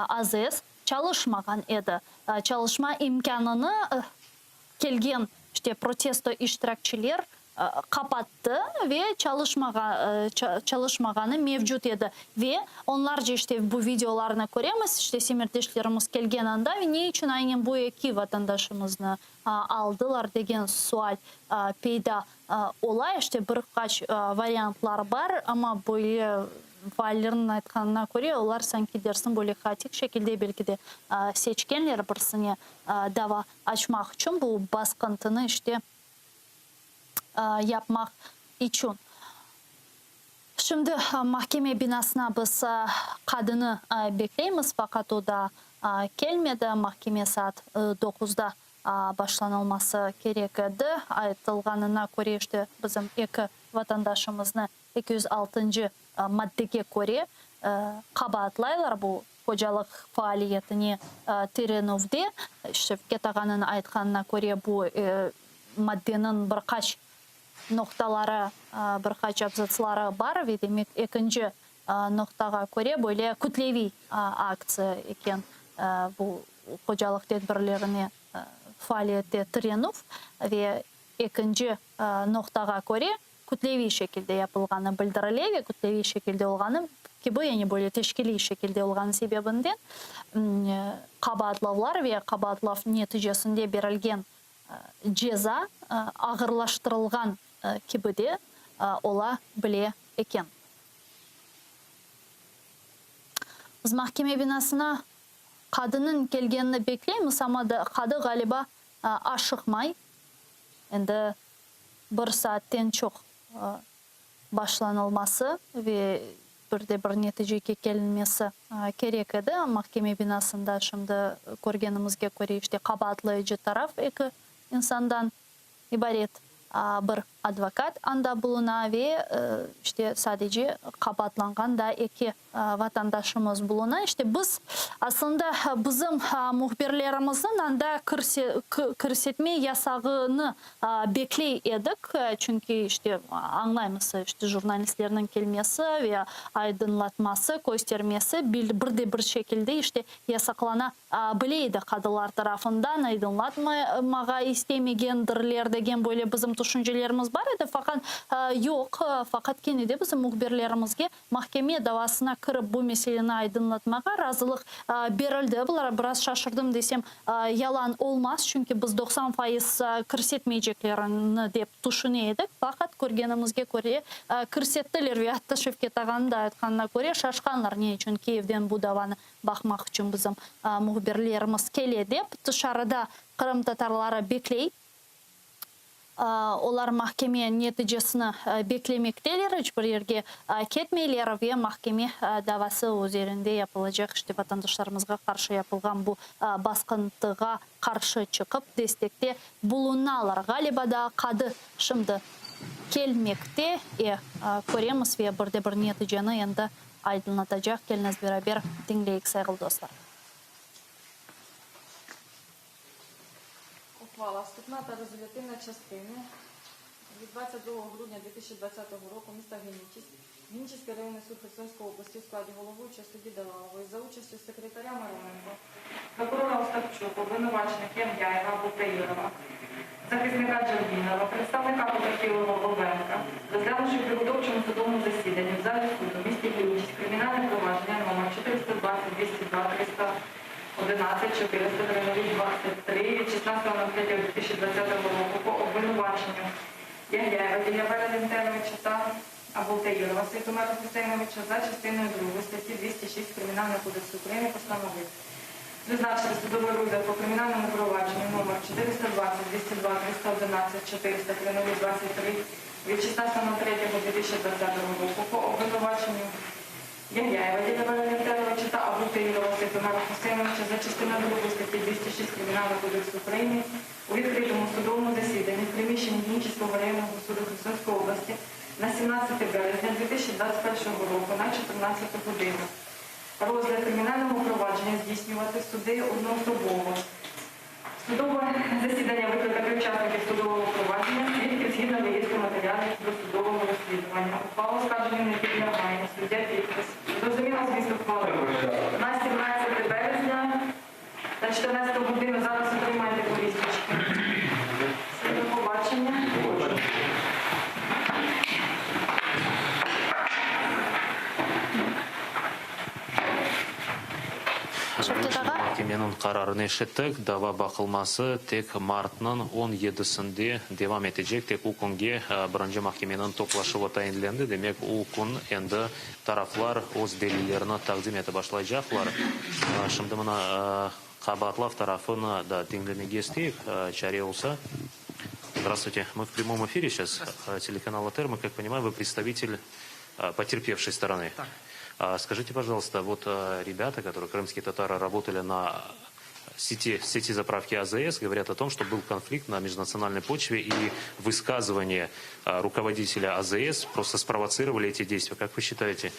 AZS çalışmağan edi. Çalışma imkânını kelgen işte protesto iştirakçiler qapattı ve çalışmağanı mevcut edi. Ve onlarca işte bu videolarnı köremiz, işte semetdeşlerimiz kelgen anda ve ne içün aynen bu eki vatandaşımıznı aldılar degen sual peyda ola. İşte bir qaç variantlar bar, amma böyle faallerniñ aytqanına köre, olar sanki dersiñ böyle haotik şekilde belki de seçkenler birisine dava açmaq içün, bu basqıntını işte yapmaq içün. Şimdi mahkeme binasına biz qadını bekleymiz, faqat o daa kelmedi. Mahkeme saat doquzda başlanılması kerek edi. Aytılğanına köre, işte, bizim eki vatandaşımıznı 206-ncı maddege köre qabaatlaylar, bu hocalıq faaliyetine tirenüvde. Şevket ağanıñ aytqanına köre, bu maddeniñ bir qaç noqtaları, bir qaç abzatsları bar ve demek ekinci noqtağa köre böyle kütleviy aktsiya eken bu hocalıq tedbirlerine faaliyette tirenüv ve ekinci noqtağa köre kütleviy şekilde yapılğanı bildirile ve kütleviy şekilde olğanı kibi, yani böyle teşkiliy şekilde olğanı sebebinden qabaatlavlar ve qabaatlav neticesinde berilgen ceza ağırlaştırılğan kibi de ola bile eken. Biz mahkeme binasına qadınıñ kelgenini bekleymiz, amma qadı, ğaliba, aşıqmay. Endi bir saatten çoq başlanılması ve bir de bir neticege kelinmesi kerek edi. Mahkeme binasında şimdi körgenimizge köre, işte qabaatlayıcı taraf eki insandan ibaret, bir advokat anda buluna ve işte sadece qabaatlanğan da eki vatandaşımız buluna. İşte biz, aslında, bizim mühbirlerimizniñ anda kirsetme yasağını bekley edik, çünki, işte, añlaymız, işte, jurnalistlerniñ kelmesi ve aydınlatması, köstermesi bir de bir şekilde, işte, yasaqlana bile edi qadılar tarafından, aydınlatmağa istemegendirler degen böyle bizim tüşüncelerimiz bar edi, faqat yoq, faqat kene de bizim mühbirlerimizge Mahkeme davasına kirip bu meseleni aydınlatmağa razılıq berildi. Biraz şaşırdım desem, yalan olmaz, çünki biz 90% kirsetmeyceklerini dep tüşüne edik. Faqat, körgenimizge köre, kirsettiler ve atta Şevket ağanıñ da aytqanına köre, şaşqanlar, ne içün Kiyevden bu davanı baqmaq içün bizim mühbirlerimiz kele dep. Tışarıda qırımtatarları bekley. Olar mahkeme neticesini beklemekteler, iç bir yerge ketmeyler ve mahkeme davası üzerinde yapılacaq, işte, vatandaşlarımızğa qarşı yapılğan bu basqıntığa qarşı çıqıp, destekte bulunalar. Ğaliba daa qadı şimdi kelmekte, e, köremiz ve bir de bir neticeni endi aydınlatacaq. Keliñiz beraber diñleyik, sayğılı dostlar. Ухвала, вступна та резолютивна частини від 22 грудня 2020 року міста Генічеськ, Генічеський районний суд Херсонської області у складі головуючого судді Далалової за участю секретаря Мироненко, прокурора Остапчук, обвинувачених Ям'яєва Бутаєрова, захисника Джербінова, представника потерпілого Бобенка, розглянувши в підготовчому судовому засіданні в залі суду в місті Генічеськ кримінальне провадження номер 420 202 300 11 403 від 16.03.2020 року по обвинуваченню Ягляєва Ділявера Лінтеровича та Абултаїрова Світомира Хусейновича за частиною 2 статті 206 Кримінального кодексу України постановив призначити судовий розгляд по кримінальному провадженню номер 420 202 311 400 23 від 16.03.2020 року по обвинуваченню Ягляєва Ділявера Лінтеровича та Абултаїрова Світомира Хусейновича за частиною 2 статті 206 Кримінального кодексу України у відкритому судовому засіданні в приміщенні Генічеського районного суду Херсонської області на 17 березня 2021 року на 14 годину. Розгляд кримінального провадження здійснювати суддею одноособово. Судове засідання викликати учасників судового провадження, свідків згідно реєстру матеріалів досудового розслідування. Ухвала оскарженню не підлягає. Суддя підпис. Зрозуміло зміст ухвали. На 17 березня на 14 годину зараз отримаєте повісточки. Все, до побачення. Şevket ağa. Mahkemeniñ qararını eşittik, dava baqılması tek martnıñ on yedisinde devam etecek, tek o künge birinci mahkemeniñ toplaşuvı tayinlendi, demek, o kün endi taraflar öz delillerini taqdim etip başlaycaqlar. Şimdi mına qabaatlav tarafını da diñlemege isteyik, çare olsa. Здравствуйте, мы в прямом эфире сейчас, телеканал АТР, мы, как понимаем, вы представитель. Потерпевшей стороны. Так. Скажите, пожалуйста, вот ребята, которые крымские татары, работали на сети, сети заправки АЗС, говорят о том, что был конфликт на межнациональной почве и высказывания руководителя АЗС просто спровоцировали эти действия. Как вы считаете,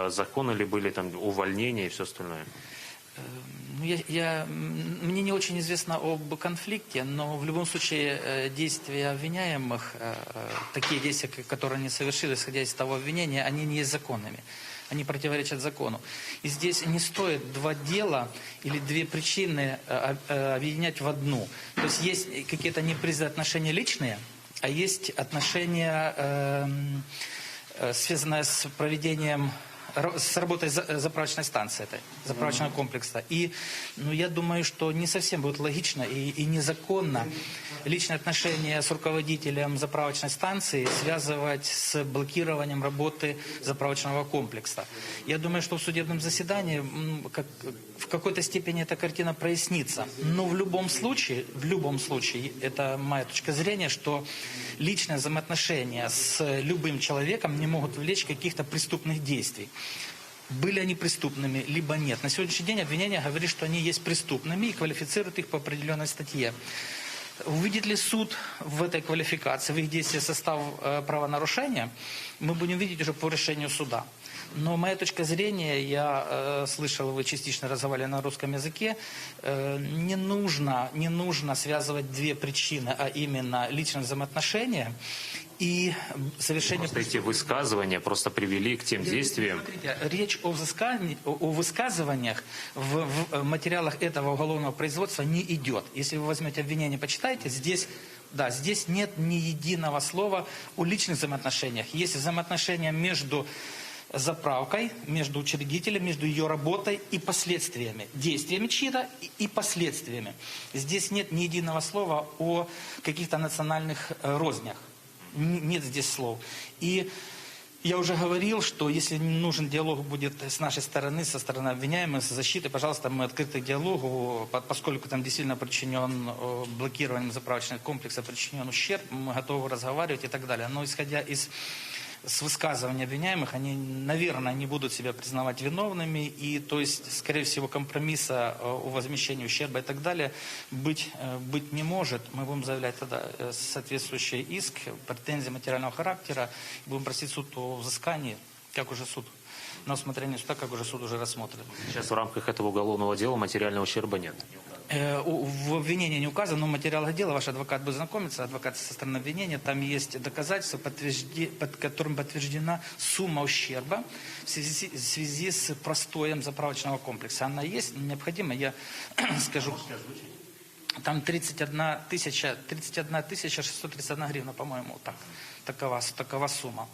законы ли были там увольнения и все остальное? Ну, я, я, мне не очень известно об конфликте, но в любом случае э, действия обвиняемых, э, э, такие действия, которые они совершили, исходя из того обвинения, они не есть законными. Они противоречат закону. И здесь не стоит два дела или две причины объединять в одну. То есть есть какие-то непризнанные отношения личные, а есть отношения, эм, связанные с проведением с работой заправочной станции этой, заправочного комплекса. И ну, я думаю, что не совсем будет логично и, и незаконно личные отношения с руководителем заправочной станции связывать с блокированием работы заправочного комплекса. Я думаю, что в судебном заседании как, в какой-то степени эта картина прояснится. Но в любом случае, в любом случае, это моя точка зрения, что личные взаимоотношения с любым человеком не могут влечь каких-то преступных действий. Были они преступными, либо нет. На сегодняшний день обвинение говорит, что они есть преступными и квалифицирует их по определенной статье. Увидит ли суд в этой квалификации, в их действии состав э, правонарушения, мы будем видеть уже по решению суда. Но моя точка зрения, я э, слышал, вы частично разговаривали на русском языке, э, не, нужно, не нужно связывать две причины, а именно личные взаимоотношения и совершение... Просто эти высказывания просто привели к тем Я, действиям. Смотрите, речь о, взыскании, о, о высказываниях в, в материалах этого уголовного производства не идет. Если вы возьмете обвинение, почитайте, здесь, да, здесь нет ни единого слова о личных взаимоотношениях. Есть взаимоотношения между заправкой, между учредителем, между ее работой и последствиями. Действиями чьи-то и последствиями. Здесь нет ни единого слова о каких-то национальных э, рознях. Нет здесь слов. И я уже говорил, что если нужен диалог будет с нашей стороны, со стороны обвиняемых, с защиты, пожалуйста, мы открыты к диалогу, поскольку там действительно причинен э, блокированием заправочного комплекса, причинен ущерб, мы готовы разговаривать и так далее. Но исходя из с высказывания обвиняемых, они, наверное, не будут себя признавать виновными, и, то есть, скорее всего, компромисса э, о возмещении ущерба и так далее быть, э, быть не может. Мы будем заявлять тогда э, соответствующий иск, претензии материального характера, будем просить суд о взыскании, как уже суд на усмотрение суда, как уже суд уже рассмотрит. Сейчас в рамках этого уголовного дела материального ущерба нет? Э, в обвинении не указано, но в материалах дела ваш адвокат будет знакомиться, адвокат со стороны обвинения, там есть доказательства, подтвержди, под которым подтверждена сумма ущерба в связи, в связи с простоем заправочного комплекса. Она есть, необходимо, я скажу. Там 31 тысяча, 31 тысяча 631 гривна, по-моему, так, такова, такова сумма.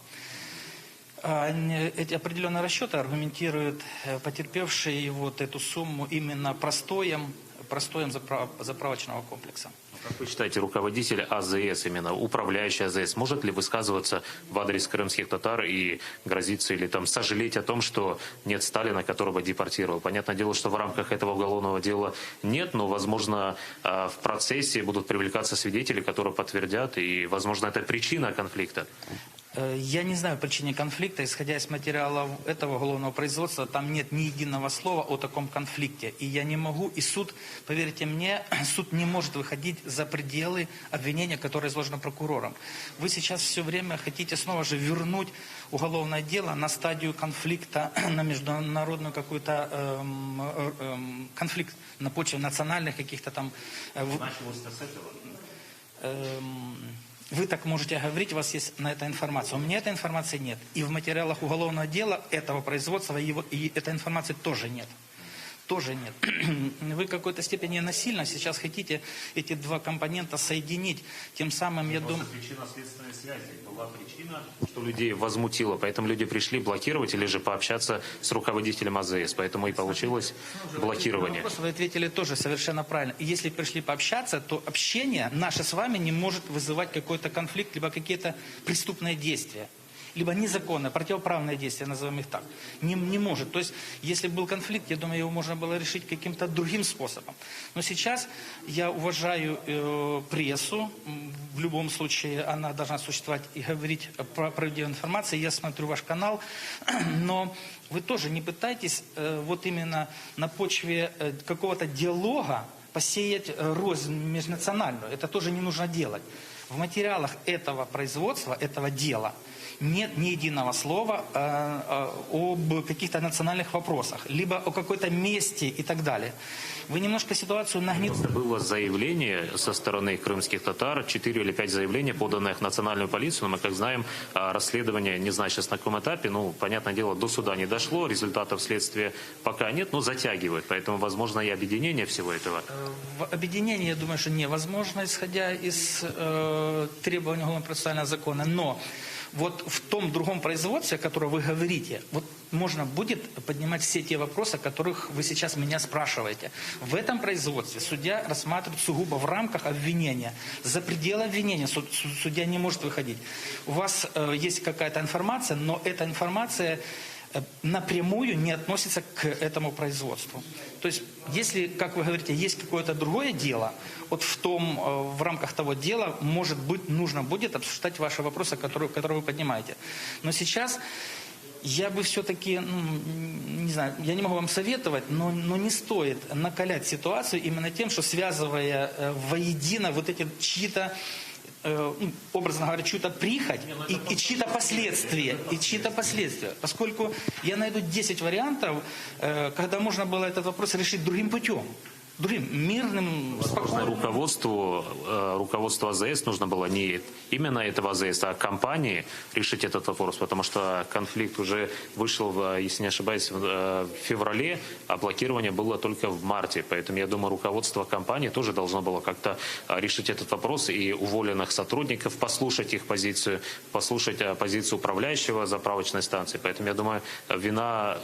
Эти определенные расчеты аргументируют э, потерпевшие вот эту сумму именно простоем, простоем заправ, заправочного комплекса. Как вы считаете, руководитель АЗС, именно управляющий АЗС, может ли высказываться в адрес крымских татар и грозиться или там сожалеть о том, что нет Сталина, которого депортировал? Понятное дело, что в рамках этого уголовного дела нет, но, возможно, э, в процессе будут привлекаться свидетели, которые подтвердят, и, возможно, это причина конфликта. Э, я не знаю причины конфликта. Исходя из материалов этого уголовного производства, там нет ни единого слова о таком конфликте. И я не могу, и суд, поверьте мне, суд не может выходить за пределы обвинения, которое изложено прокурором. Вы сейчас все время хотите снова же вернуть уголовное дело на стадию конфликта, на международную какую-то эм, э, эм, конфликт на почве национальных каких-то там... Э, Началось с этого? Эм, вы так можете говорить, у вас есть на это информация. У меня этой информации нет. И в материалах уголовного дела этого производства его, и этой информации тоже нет. Тоже нет. Вы в какой-то степени насильно сейчас хотите эти два компонента соединить. Тем самым, я думаю... Причинно-следственной связи была причина, что людей возмутило. Поэтому люди пришли блокировать или же пообщаться с руководителем АЗС. Поэтому и получилось блокирование. Вопрос вы ответили тоже совершенно правильно. И если пришли пообщаться, то общение наше с вами не может вызывать какой-то конфликт, либо какие-то преступные действия. Либо незаконное, противоправное действие, назовем их так, не, не может. То есть, если был конфликт, я думаю, его можно было решить каким-то другим способом. Но сейчас я уважаю э, прессу, М, в любом случае она должна существовать и говорить про правдивую информацию. Я смотрю ваш канал, но вы тоже не пытайтесь э, вот именно на почве э, какого-то диалога посеять э, рознь межнациональную. Это тоже не нужно делать. В материалах этого производства, этого дела, нет ни единого слова э, э, об каких-то национальных вопросах, либо о какой-то мести и так далее. Вы немножко ситуацию нагнетаете. Просто было заявление со стороны крымских татар, 4 или 5 заявлений, поданных в национальную полицию, но мы, как знаем, а, расследование, не знаю сейчас на каком этапе, ну, понятное дело, до суда не дошло, результатов следствия пока нет, но затягивают, поэтому, возможно, и объединение всего этого. В объединении, я думаю, что невозможно, исходя из э, требований уголовно-процессуального закона. Но вот в том другом производстве, о котором вы говорите, вот можно будет поднимать все те вопросы, о которых вы сейчас меня спрашиваете. В этом производстве судья рассматривает сугубо в рамках обвинения. За пределы обвинения суд- суд- судья не может выходить. У вас э, есть какая-то информация, но эта информация э, напрямую не относится к этому производству. То есть, если, как вы говорите, есть какое-то другое дело, вот в том, э, в рамках того дела, может быть, нужно будет обсуждать ваши вопросы, которые, которые вы поднимаете. Но сейчас я бы все-таки, ну, не знаю, я не могу вам советовать, но, но не стоит накалять ситуацию именно тем, что связывая э, воедино вот эти чьи-то э, ну, образно говоря, чью-то прихоть и, и чьи-то последствия, и чьи-то последствия. Поскольку я найду 10 вариантов, э, когда можно было этот вопрос решить другим путем. Другим, мирным, Возможно, спокойным. руководству, э, руководству АЗС нужно было не именно этого АЗС, а компании решить этот вопрос, потому что конфликт уже вышел, в, если не ошибаюсь, в э, в феврале, а блокирование было только в марте. Поэтому, я думаю, руководство компании тоже должно было как-то э, решить этот вопрос и уволенных сотрудников послушать их позицию, послушать э, позицию управляющего заправочной станции. Поэтому, я думаю, вина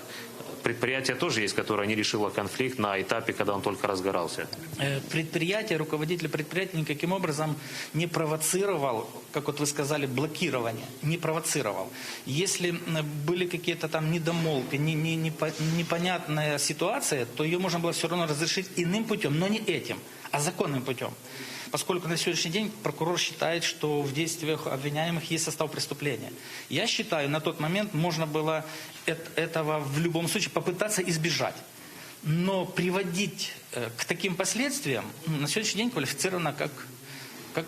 предприятия тоже есть, которое не решило конфликт на этапе, когда он только разгорался. Э, Предприятие, руководитель предприятия никаким образом не провоцировал, как вот вы сказали, блокирование, не провоцировал. Если м, были какие-то там недомолвки, не, не, непо- непонятная ситуация, то ее можно было все равно разрешить иным путем, но не этим, а законным путем. Поскольку на сегодняшний день прокурор считает, что в действиях обвиняемых есть состав преступления. Я считаю, на тот момент можно было эт- этого в любом случае попытаться избежать. Но приводить э, к таким последствиям м, на сегодняшний день квалифицировано как, как,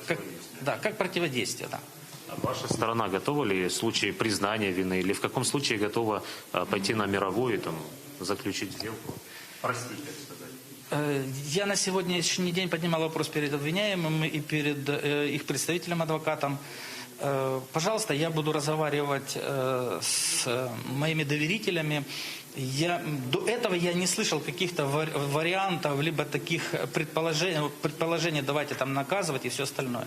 как, да, как противодействие. Да. А ваша сторона готова ли в случае признания вины или в каком случае готова э, пойти на мировую, там, заключить сделку? Простить, так сказать. Э, Я на сегодняшний день поднимал вопрос перед обвиняемым и перед э, их представителем, адвокатом. Э, Пожалуйста, я буду разговаривать э, с э, моими доверителями. Я, м, до этого я не слышал каких-то вари- вариантов, либо таких предположений, предположений, давайте там наказывать и все остальное.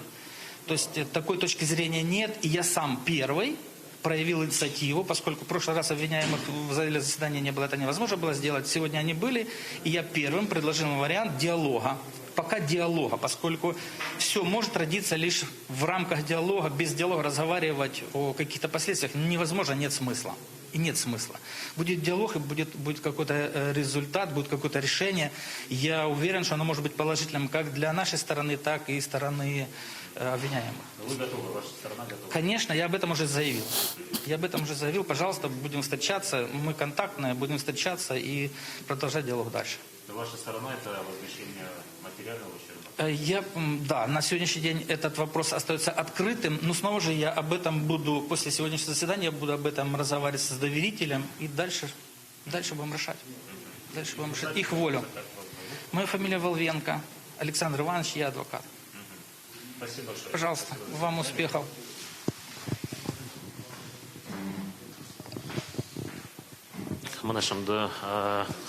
То есть э, такой точки зрения нет, и я сам первый проявил инициативу, поскольку в прошлый раз обвиняемых в зале заседания не было, это невозможно было сделать. Сегодня они были, и я первым предложил им вариант диалога. Пока диалога, поскольку все может родиться лишь в рамках диалога, без диалога разговаривать о каких-то последствиях невозможно, нет смысла. И нет смысла. Будет диалог, и будет, будет какой-то э, результат, будет какое-то решение. Я уверен, что оно может быть положительным как для нашей стороны, так и стороны э, обвиняемых. Вы готовы, ваша сторона готова. Конечно, я об этом уже заявил. Я об этом уже заявил. Пожалуйста, будем встречаться. Мы контактные, будем встречаться и продолжать диалог дальше. Ваша сторона это возмещение материального ущерба. Э, Я, м, да, на сегодняшний день этот вопрос остается открытым, но снова же я об этом буду, после сегодняшнего заседания я буду об этом разговаривать с доверителем и дальше, дальше будем решать. Дальше будем решать их волю. Моя фамилия Волвенко, Александр Иванович, я адвокат. Спасибо большое. Пожалуйста, вам успехов. Mına şimdi e,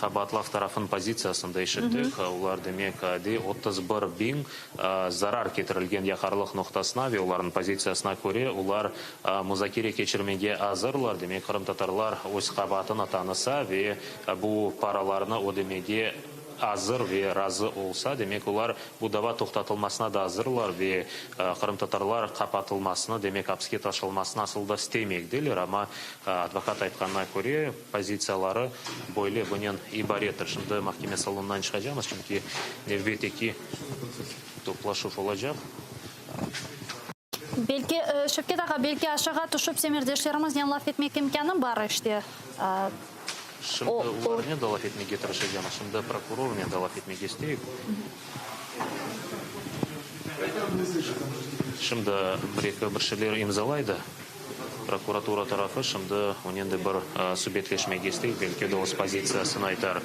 qabaatlav tarafınıñ pozitsiyasını da eşittik. Olar demek dey 31 biñ e, zarar ketirilgen yaqarlıq noqtasına ve olarnıñ pozitsiyasına köre olar e, muzakere keçirmege azırlar. Demek qırımtatarlar öz qabaatını tanısa ve e, bu paralarnı ödemege. azır ve razı olsa, demek olar bu dava toqtatılmasına da azırlar ve qırımtatarlar qapatılmasını, demek apiske taşılmasını asıl da istemekdeler, amma advokat aytqanına köre, pozitsiyaları böyle bunen ibarettir. Şimdi mahkeme salonından çıqacamız, çünki nevbetteki toplaşuv olacaq. Belki, Şevket ağa, belki aşağı tüşip semerdeşlerimiznen laf etmek imkânı bar, işte. Şimdi olarnen da laf etmege tırışacamız. Şimdi prokurornen da laf etmege isteyik. Şimdi bir-eki bir şeyler imzalaydı prokuratura tarafı. Şimdi onen de bir subetleşmege isteyik, belki o da öz pozitsiyasını aytar.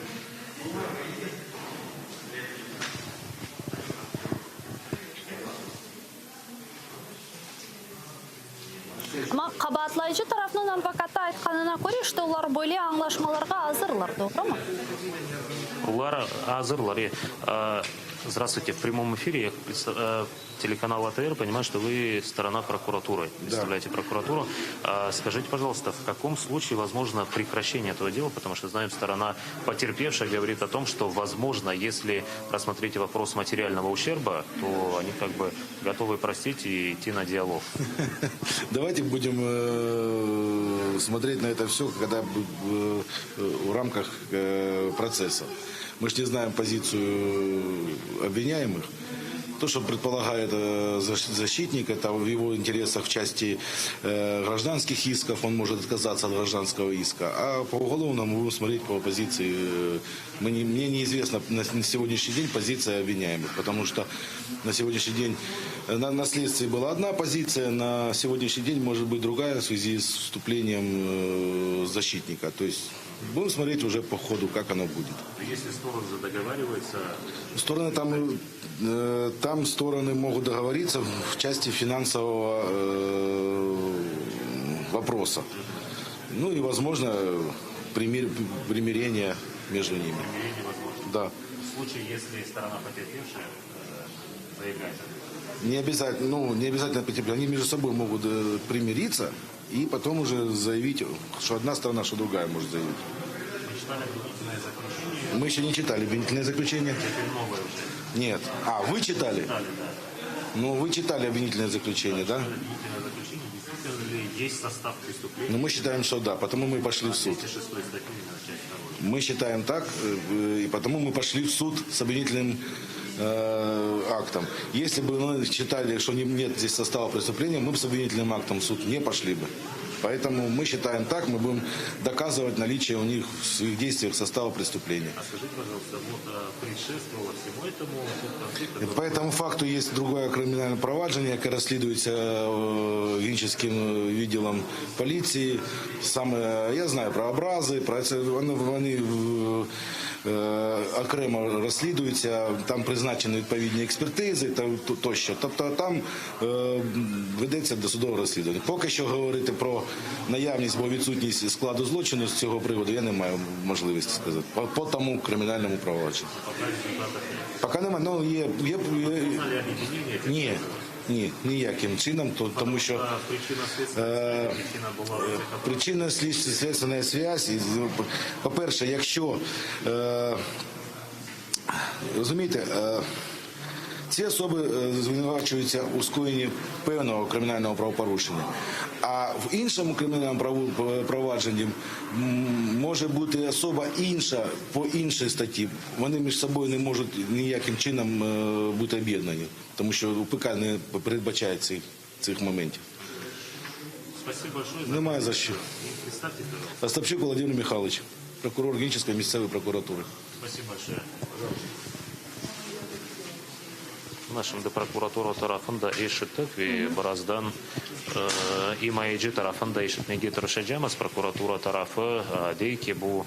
Amma qabaatlayıcı tarafnıñ advokatı aytqanına köre, işte olar böyle añlaşmalarğa azırlar, doğrumı? Olar azırlar. Здравствуйте, в прямом эфире телеканал АТР, понимаю, что вы сторона прокуратуры, представляете прокуратуру. Скажите, пожалуйста, в каком случае возможно прекращение этого дела, потому что, знаем, сторона потерпевшая говорит о том, что, возможно, если рассмотреть вопрос материального ущерба, то они как бы готовы простить и идти на диалог. Давайте будем э, смотреть на это все, когда э, в рамках э, процесса. Мы же не знаем позицию обвиняемых. То, что предполагает защитник, это в его интересах в части гражданских исков, он может отказаться от гражданского иска. А по уголовному будем смотреть по позиции. Мне, мне неизвестна на сегодняшний день позиция обвиняемых, потому что на сегодняшний день на, на следствии была одна позиция, на сегодняшний день может быть другая в связи с вступлением защитника. То есть будем смотреть уже по ходу, как оно будет. Если стороны договариваются... Стороны там, э, там стороны могут договориться в части финансового э, вопроса. Ну и, возможно, примир, примирение между ними. Примирение возможно? Да. В случае, если сторона потерпевшая э, заявляет Не обязательно, ну, не обязательно потерпевшие. Они между собой могут примириться и потом уже заявить, что одна сторона, что другая может заявить. Мы читали обвинительное заключение. Мы еще не читали обвинительное заключение. Теперь новое уже. Нет. А, вы читали? Читали, да. Ну, вы читали обвинительное заключение, да? Обвинительное заключение, действительно ли есть состав преступления? Ну, мы считаем, что да, потому мы и пошли в суд. 206 статьи, часть 2. Мы считаем так, и потому мы пошли в суд с обвинительным э, актом. Если бы мы считали, что нет здесь состава преступления, мы бы с обвинительным актом в суд не пошли бы. Поэтому мы считаем так, мы будем доказывать наличие у них в своих действиях состава преступления. А скажите, пожалуйста, вот предшествовало всему этому конфликту? По этому факту есть другое кримінальне провадження, яке розслідується Генічеським відділом поліції. Саме я знаю про образи, про це вони, вони е, окремо розслідуються, там призначені відповідні експертизи та тощо. Тобто там е, ведеться досудове розслідування. Поки що говорити про наявність або відсутність складу злочину з цього приводу я не маю можливості сказати. По, по тому кримінальному провадженню. Поки немає, ну є, є, є ні, ні, ніяким чином, то, тому що Причина була причина слідственна связь. І, По-перше, якщо е, розумієте, е, ці особи звинувачуються у скоєнні певного кримінального правопорушення, а в іншому кримінальному провадженні може бути особа інша по іншій статті. Вони між собою не можуть ніяким чином бути об'єднані, тому що УПК не передбачає цих, цих моментів. Спасибо большое. Немає за що. Представьтесь, пожалуйста. Остапчук Володимир Михайлович, прокурор Генічеської місцевої прокуратури. Спасибо большое. Mına şimdi prokuratura tarafını da eşittik ve birazdan imayeci tarafını da eşitmege tırışacağımız. Prokuratura tarafı dey ki, bu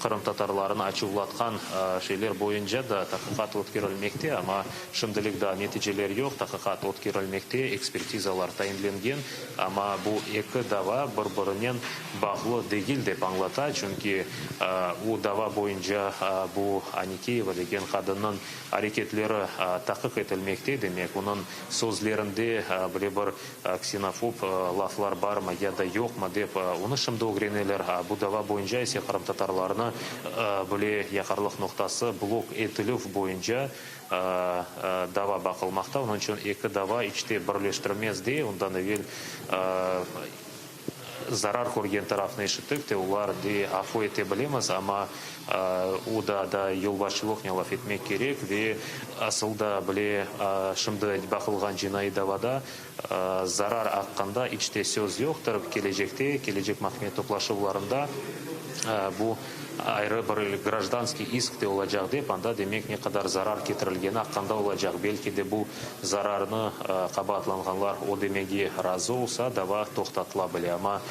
qırımtatarlarını açuvlatqan şeyler boyunca da taqiqat ötkerilmekte, amma şimdilik daa neticeler yoq, taqiqat ötkerilmekte, ekspertizalar tayinlengen, amma bu eki dava bir-birinen bağlı degil, dep añlata, çünki o dava boyunca bu Anikeyeva degen qadınnıñ areketleri taqiq etilmekte, demek, onıñ sözlerinde bile bir ksenofob laflar barmı ya da yoqmı dep onı şimdi ögreneler, bu dava boyunca ise qırımtatarlarnı. Onı böyle yaqarlıq noqtası blok etilüv boyunca dava baqılmaqta. Onıñ içün eki dava iç te birleştirmez de. Ondan evel zarar körgen tarafnı eşittik de, olar de afu ete bilemiz, amma o da da yolbaşçılıqnen laf etmek kerek ve asıl da bile şimdi baqılğan cinaiy davada Zarar aqqında iç te söz yoqtır. Kelecekte, kelecek mahkeme toplaşuvlarında bu ayrı bir grajdanskiy isk de olacaq dep, anda, demek, ne qadar zarar ketirilgeni aqqında olacaq. Belki de bu zararnı qabaatlanğanlar ödemege razı olsa, dava toqtatıla bile. Amma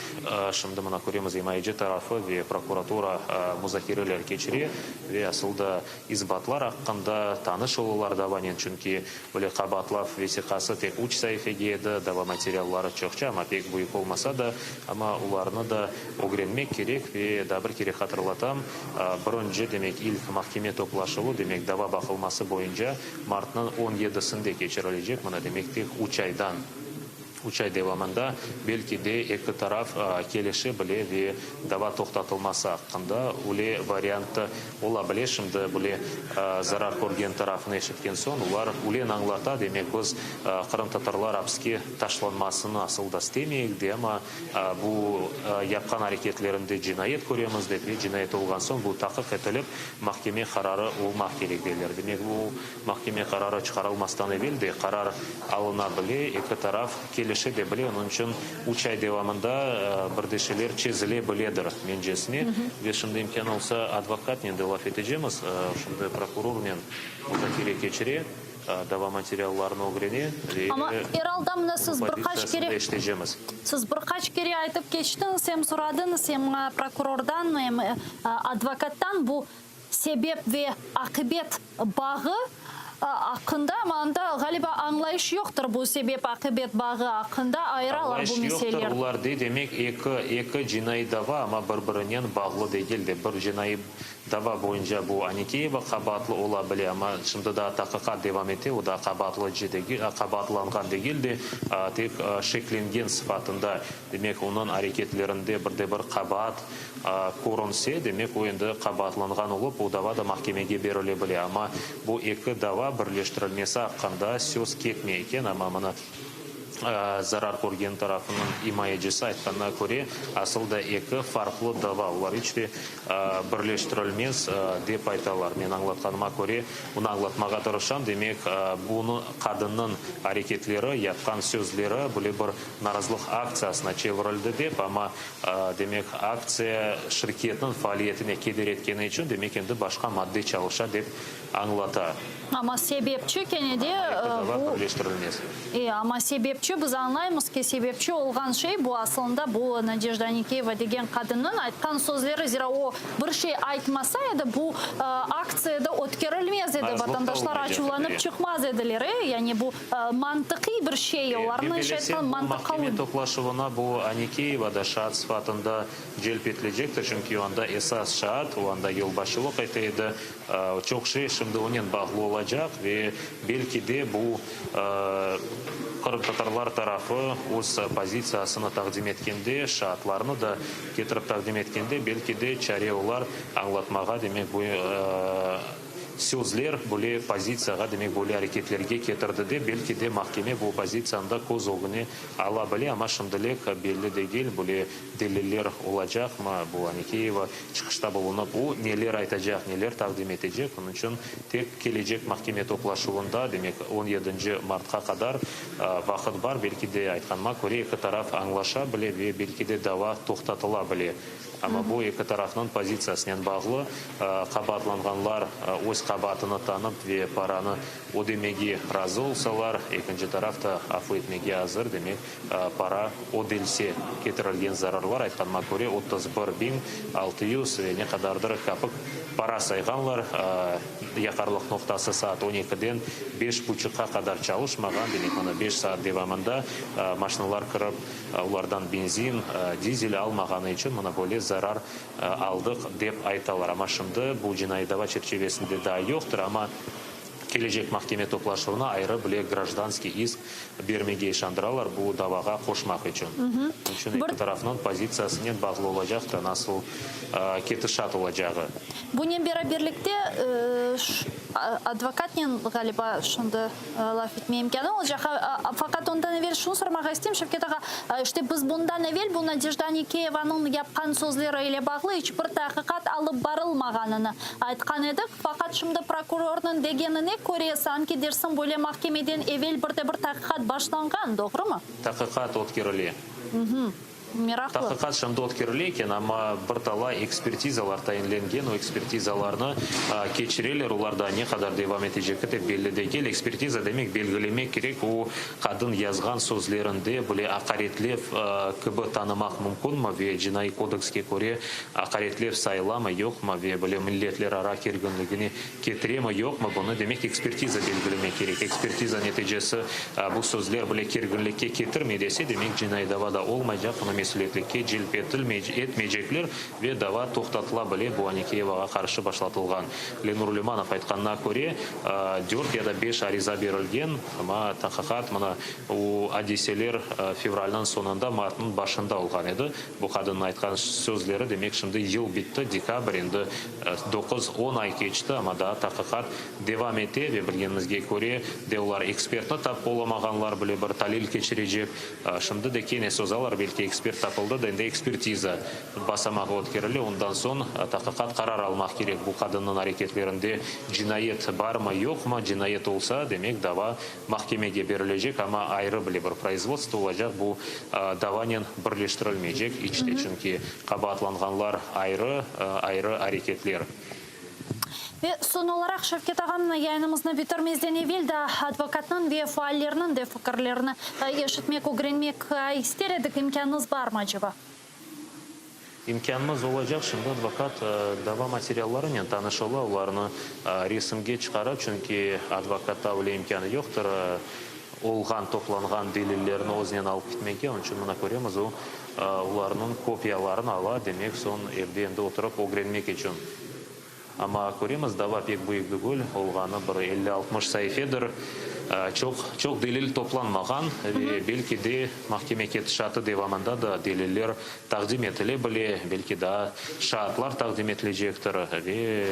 şimdi mına köremiz, imayeci tarafı ve prokuratura muzakereler keçire ve asıl da isbatlar aqqında tanış olalar davanen, çünki Böyle qabaatlav vesiqası tek üç saifege edi, dava materialları çoqça, amma pek büyük olmasa da, amma olarnı da ögrenmek kerek ve daa bir kere hatırlatam, birinci, demek, ilk mahkeme toplaşuvı, demek, dava baqılması boyunca martnıñ on yedisinde keçirilecek, mına, demek, tek üç aydan. Üç ay devamında, belki de, eki taraf kelişe bile ve dava toqtatılması aqqında öyle variant da ola bile. Şimdi bile zarar körgen tarafnı eşitken soñ, olar öyle añlata, demek, biz qırımtatarlar apiske taşlanmasını asıl da istemeyik de, amma bu yapqan areketlerinde cinayet köremiz dep ve cinayet olğan soñ bu taqiq etilip, mahkeme qararı olmaq kerek deyler. Demek, bu Mahkeme qararı çıqarılmastan evel de qarar alına bile, eki taraf kelişe de bile, onıñ içün üç ay devamında bir de şeyler çezile biledir, mencesine. Ve şimdi imkân olsa, advokatnen de laf etecemiz, şimdi prokurornen muzakere keçire, dava materiallarını ögrene ve Amma er alda mına siz bir qaç pozitsiyasını kere da eşitecemiz. Siz bir qaç kere aytıp keçtiñiz, em soradıñız, em prokurordan, em advokattan bu Sebep ve aqibet bağı aqqında, amma anda, ğaliba, añlayış yoqtır bu sebep-aqibet bağı aqqında, ayıralar bu Añlayış yoqtır, meseleler. olar dey, demek, eki, eki cinaiy dava, amma bir-birinen bağlı degil de. Bir cinaiy dava boyunca bu Anikeyeva qabaatlı ola bile, amma şimdi daa taqiqat devam ete, o daa qabaatlıcı degil, qabaatlanğan degil de, tek şeklengen sıfatında, demek, onıñ areketlerinde bir de bir qabaat Körünse, demek, o endi qabaatlanğan olıp, o dava da mahkemege berile bile. Amma bu eki dava birleştirilmesi aqqında söz ketmey eken. Amma mına zarar körgen tarafınıñ imayecisi aytqanına köre, asıl da eki farqlı dava, olar iç de birleştirilmez, dep aytalar. Men añlatqanıma köre, bunı añlatmağa tırışam, demek, bunı qadınnıñ areketleri, yapqan sözleri böyle bir narazılıq aktsiyasına çevirildi dep, amma Demek, aktsiya şirketniñ faaliyetine keder etkeni içün, demek, endi başqa madde çalışa, dep añlata. Amma sebepçi kene de Amma eki dava bu. birleştirilmez. E, amma sebepçi, biz añlaymız ki, sebepçi olğan şey bu asılında bu Nadejda Anikeyeva degen qadınnıñ aytqan sözleri, zira o bir şey aytmasa edi, bu aktsiya da ötkerilmez edi, Narazılıq da vatandaşlar olmaycaq edi, açuvlanıp e. çıqmaz ediler, e, yani bu Mantıqiy bir şey, olarnıñ Men iş belesem, aytqan bu mantıqqa mahkeme uy. toplaşuvına bu Anikeyeva da şaat sıfatında celp etilecektir, çünki o anda esas şaat, o anda yolbaşçılıq ete edi. Çoq şey şimdi onen bağlı olacaq ve belki de bu qırımtatarlar tarafı öz pozitsiyasını taqdim etkende, şaatlarnı da ketirip taqdim etkende, belki de çare olar añlatmağa, demek, bu. Sözler böyle pozitsiyağa, demek böyle areketlerge ketirdi de, belki de mahkeme bu pozitsiyanı da köz ögüne ala bile, amma şimdilik belli degil, böyle deliller olacaqmı, bu Anikeyeva çıqışta bulunıp, o neler aytacaq, neler taqdim etecek, onıñ içün tek kelecek mahkeme toplaşuvında, demek on yedinci martqa qadar vaqıt bar, belki de, aytqanıma köre, eki taraf añlaşa bile ve belki de dava toqtatıla bile. Amma bu eki tarafnıñ pozitsiyasınen bağlı. Qabaatlanğanlar öz qabaatını tanıp ve paranı ödemege razı olsalar, ekinci taraf da afu etmege azır, demek, para ödelse. Ketirilgen zararlar, aytqanıma köre, 31 600 ve ne qadardır kapik para sayğanlar. Yaqarlıq noqtası saat on ekiden beş buçuqqa qadar çalışmağan, demek, mına beş saat devamında maşinalar kirip, Olardan benzin, dizel almağanı içün mına böyle zarar aldıq, dep aytalar. Amma şimdi bu cinaiy dava çerçivesinde daa yoqtır, amma. Kelecek mahkeme toplaşuvına ayrı bile grajdanskiy isk bermege işandıralar, bu davağa qoşmaq içün. Onıñ içün eki tarafnıñ pozitsiyasınen bağlı olacaq da nasıl ketişat olacağı. Bunen beraberlikte, advokatnen, ğaliba, şimdi laf etme imkânı olacaq. Faqat ondan evel şunı sormağa isteyim, Şevket ağa, işte biz bundan evel bu Nadejda Anikeyevanıñ yapqan sözleri ile bağlı iç bir taqiqat alıp barılmağanını aytqan edik. Faqat şimdi prokurornıñ degenine köre, sanki dersiñ böyle mahkemeden evel bir de bir taqiqat başlanğan, doğrumı? Taqiqat ötkerile. Meraqlı. Taqiqat şimdi ötkerile eken, amma bir talay ekspertizalar tayinlengen, o ekspertizalarnı keçireler, olar daa ne qadar devam etecegi de belli degil. Ekspertiza demek, belgilemek kerek, o qadın yazğan sözlerinde bile aqaretlev kibi tanımaq mümkünmi ve Cinaiy kodekske köre aqaretlev sayılamı, yoqmı ve bile milletlerara kerginligine Ketiremi, yoqmı, bunı, demek, ekspertiza belgilemek kerek. Ekspertiza neticesi bu sözler bile kerginlikke ketirmey dese, demek, cinaiy dava da olmaycaq, onı mesüliyetlikke celp etmeycekler ve dava toqtatıla bile, bu Anikeyevağa qarşı başlatılğan. Lenur Lümanov aytqanına köre, dört ya da beş ariza berilgen, amma taqiqat mına o adiseler fevralniñ soñunda, martnıñ başında olğan edi. Bu qadınnıñ aytqan sözleri, demek, şimdi yıl bitti, dekabr, endi doquz, on ay keçti, amma daa taqiqat devam ete ve bilgenimizge köre, de olar ekspertni tapıp olamağanlar bile bir talil keçirecek. Şimdi de kene sozalar, belki ekspert tapıldı da, endi ekspertiza basamağı ötkerile, ondan soñ taqiqat qarar almaq kerek, bu qadınnıñ areketlerinde cinayet barmı, yoqmı, cinayet olsa, demek, dava Mahkemege berilecek, amma ayrı bile bir proizvodstvo olacaq, bu davanen birleştirilmeycek iç te, çünki qabaatlanğanlar ayrı, ayrı areketler. Ve soñ olaraq, Şevket ağam, yayınımıznı bitirmezden evel daa advokatnıñ ve faallerniñ de fikirlerini eşitmek, ögrenmek ister edik, imkânıñız barmı aceba? İmkânımız olacaq, şimdi advokat dava materiallarınen tanış ola, olarnı resimge çıqara, çünki advokatta öyle imkânı yoqtır, olğan, toplanğan delillerni özünen alıp ketmege, onıñ içün mına köremiz, o, olarnıñ kopiyalarını ala, demek, soñ evde endi oturıp ögrenmek içün. Amma köremiz, dava pek büyük degil, olğanı bir elli-altmış saifedir. Çoq, çoq delil toplanmağan ve belki de mahkeme ketişatı devamında da deliller taqdim etile bile, belki daa şaatlar taqdim etilecektir ve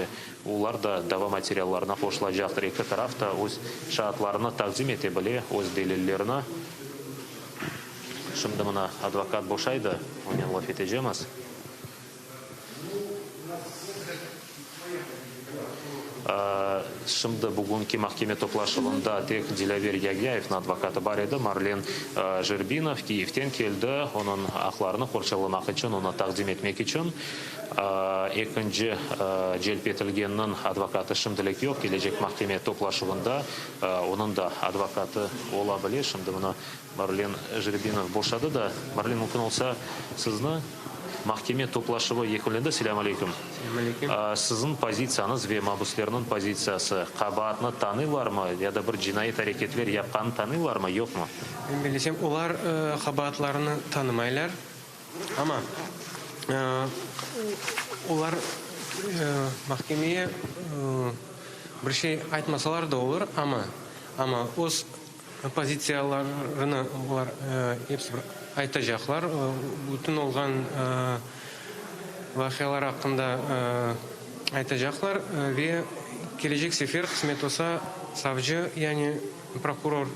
olar da dava materiallarına qoşulacaqtır. Eki taraf da öz şaatlarını taqdim ete bile, öz delillerini. Şimdi mına advokat boşaydı, onen laf etecemiz. Şimdi bugünki mahkeme toplaşuvında tek Dilâver Yagâyevniñ advokatı bar edi, Marlen Jerbinov Kiyevden keldi, onıñ aqlarını qorçalamaq içün, onı taqdim etmek içün. Ekinci celp etilgenniñ advokatı şimdilik yoq, kelecek mahkeme toplaşuvında onıñ da advokatı ola bile. Şimdi mına Marlen Jerbinov boşadı da. Marlen, mümkün olsa, sizni. Mahkeme toplaşuvı yekünlendi. Selâm aleyküm. Selâm aleyküm. Siziñ pozitsiyañız ve mabüslerniñ pozitsiyası, qabaatnı tanıylarmı ya da bir cinayet areketler yapqanını tanıylarmı, yoqmı? Men bilesem, olar qabaatlarını tanımaylar, amma olar mahkemeye bir şey aytmasalar da olur, amma, amma öz Pozitsiyalarını olar episi bir aytacaqlar. Bütün olğan vaqialar aqqında aytacaqlar ve kelecek sefer, qısmet olsa, savcı, yani prokuror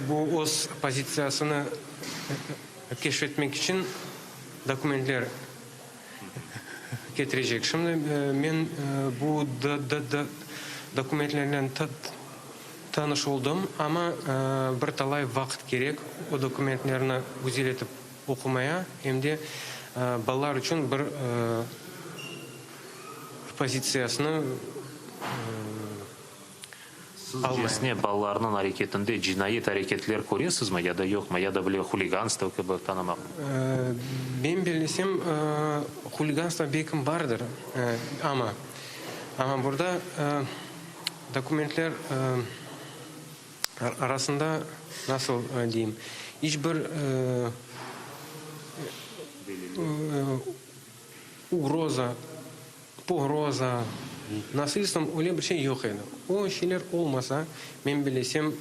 bu öz pozitsiyasını keşf etmek içün dokumentler ketirecek. Şimdi men bu dokumentlernen Tanış oldım, amma bir talay vaqıt kerek o dokumentlerni güzel etip oqumaya, em de balalar içün bir pozitsiyasını almaya. Sizcesine, balalarnıñ areketinde cinayet areketler köresizmi ya da yoqmı, ya da bile huliganstvo kibi tanımaq? Men bellesem, huliganstvo belkim bardır, amma, amma burada Dokumentler arasında, nasıl deyim, iç bir ugroza, pogroza. Nasilstvom öyle bir şey yoq edi. O şeyler olmasa, men bilesem,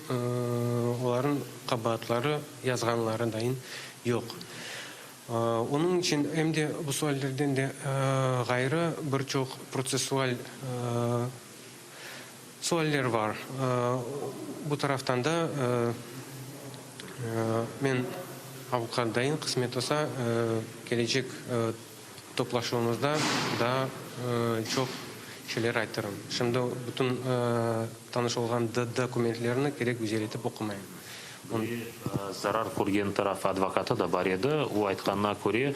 olarnıñ qabaatları yazğanları dayın yoq. Onıñ içün em de bu suallerden de ğayrı bir çoq protsessual sualler bar. Bu taraftan da men avukat dayın, qısmet olsa, kelecek toplaşuvımızda daa çoq şeyler aytırım. Şimdi bütün tanış olğan dokumentlerni kerek güzel etip oqumayım. Ve zarar körgen taraf advokatı da bar edi. O aytqanına köre,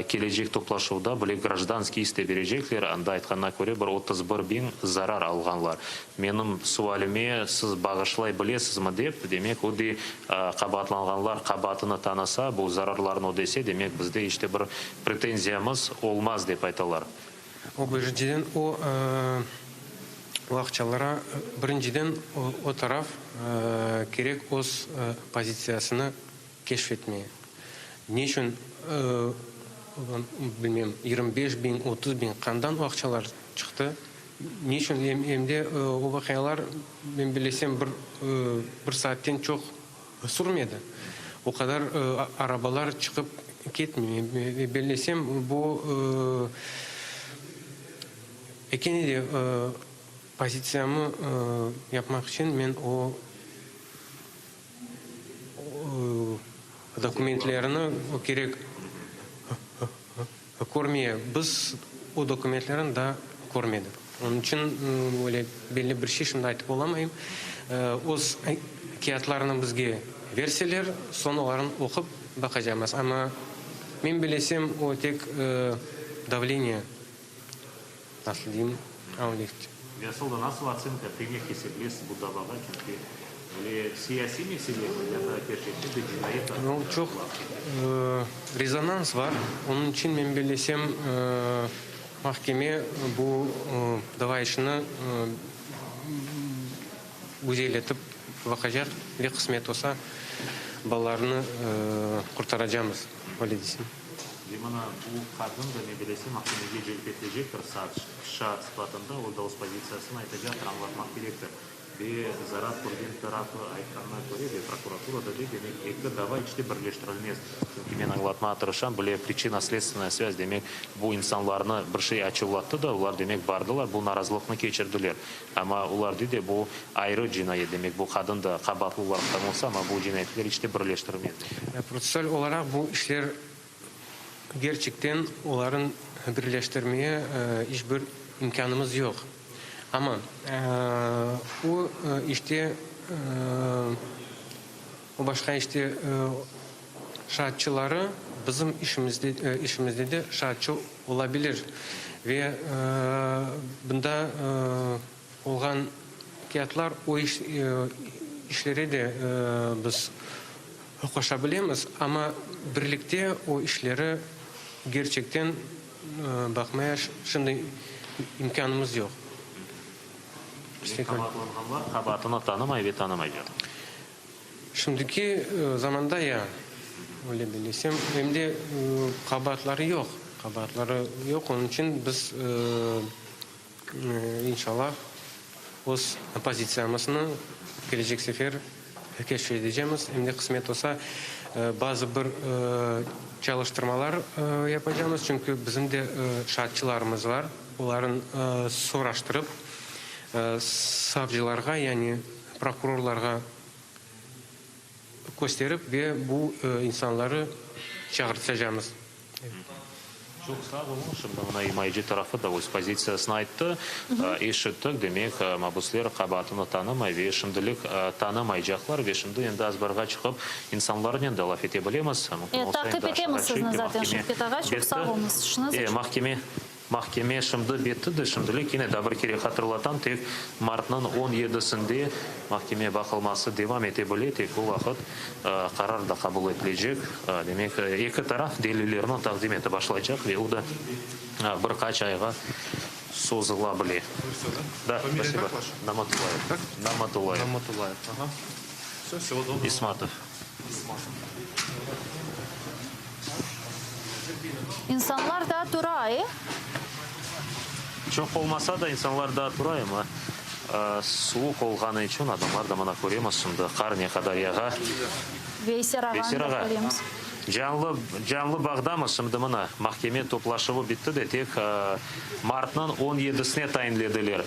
kelecek toplaşuvda bile grajdanskiy is de berecekler, anda aytqanına köre, bir 31 biñ zarar alğanlar. Menim sualime siz bağışlay bilesizmi dep, demek, o dey, qabaatlanğanlar qabaatını tanısa, bu zararlarnı ödese, demek, bizde iç te bir pretenziyamız olmaz, dep aytalar. O birinciden o aqçalara birinciden o taraf kerek öz pozitsiyasını keşf etmeye. Ne içün bilmem 25 biñ, 30 biñ qandan o aqçalar çıqtı? Ne içün em de o vaqialar men bilesem bir bir saatten çoq sürmedi. O qadar arabalar çıqıp ketmey. Bellesem, bu kene de pozitsiyamı yapmaq içün men o dokumentlerni kerek körmeye. Biz o dokumentlerni daa körmedik. Onıñ içün öyle belli bir şey şimdi aytıp olamayım. Öz kâğıtlarını bizge berseler, soñ olarnı oqup baqacamız. Amma men bilesem, o tek davleniye, nasıl deyim, Ve asıl da nasıl otsenka, qıymet kese bilesiz bu davağa, çünki böyle siyasiy meselemi ya da kerçekten de cinayet No, çoq rezonans bar, onıñ içün men bellesem, mahkeme bu dava işini güzel etip baqacaq ve qısmet olsa, balalarnı qurtaracamız, öyle desem. Ve mına bu qadın da, men bilesem, mahkemege celp etilecektir şaat sıfatında, o da öz pozitsiyasını aytacaqtır, añlatmaq kerektir. Ve zarar körgen tarafı aytqanına köre, ve prokuratura da dey, demek, eki dava iç te birleştirilmez. Çünki men añlatmağa tırışam, bile priçinno-sledstvennaya svâz, demek, bu insanlarnı bir şey açuvlattı da, olar, demek, bardılar, bu narazılıqnı keçirdiler. Amma olar dey de, bu ayrı cinayet, demek, bu qadın da qabaatlı olaraq tanılsa, amma bu cinayetler iç te birleştirilmez. Protsessual olaraq bu işler gerçekten olarnı birleştirmeye iç bir imkânımız yoq. Amma o işte, o başqa işte şaatçıları bizim işimizde işimizde de şaatçı olabilir ve bunda olğan kâğıtlar o iş işlere de biz qoşa bilemiz, amma birlikte o işleri gerçekten baqmaya şimdi imkânımız yoq. Qabaatlanğanlar qabaatını tanımay ve tanımaycaq. Şimdiki zamanda ya, öyle bellesem, em de qabaatları yoq, qabaatları yoq, onıñ içün biz, inşallah, öz pozitsiyamıznı kelecek sefer keşf edecemiz, em de qısmet olsa, bazı bir çalıştırmalar yapacamız, çünki bizim de şaatçılarımız bar, olarnı soraştırıp, savcılarğa, yani prokurorlarğa kösterip ve bu insanları çağırtacamız. Çoq sağ oluñ. Şimdi mına imayeci tarafı da öz pozitsiyasını ayttı. Eşittik, demek, mabüsler qabaatını tanımay ve şimdilik tanımaycaqlar. Ve şimdi endi azbarğa çıqıp, insanlarnen de laf ete bilemiz. Mümkün olsa, endi Taqip etemiz aşağı sizni çünki zaten, mahkeme Şevket ağa. Çoq sağ bitti. oluñız. İşiñiz E, içün. mahkeme. Mahkeme şimdi bitti de, şimdilik kene daa bir kere hatırlatam, tek martnıñ on yedisinde mahkeme baqılması devam ete bile, tek o vaqıt qarar da qabul etilecek. Demek, eki taraf delillerni taqdim ete başlaycaq ve o da bir qaç ayğa sozula bile. Da, spasibo. Namatullayev. Namatullayev. İsmatov. İnsanlar da tura, e? Çoq olmasa da, insanlar daa tura, amma suvuq olğanı içün adamlar da, mına köremiz şimdi, qar ne qadar yağa. Veysir ağanı da köremiz. Canlı, canlı bağdamız şimdi, mına, mahkeme toplaşuvı bitti de, tek martnıñ on yedisine tayinlediler.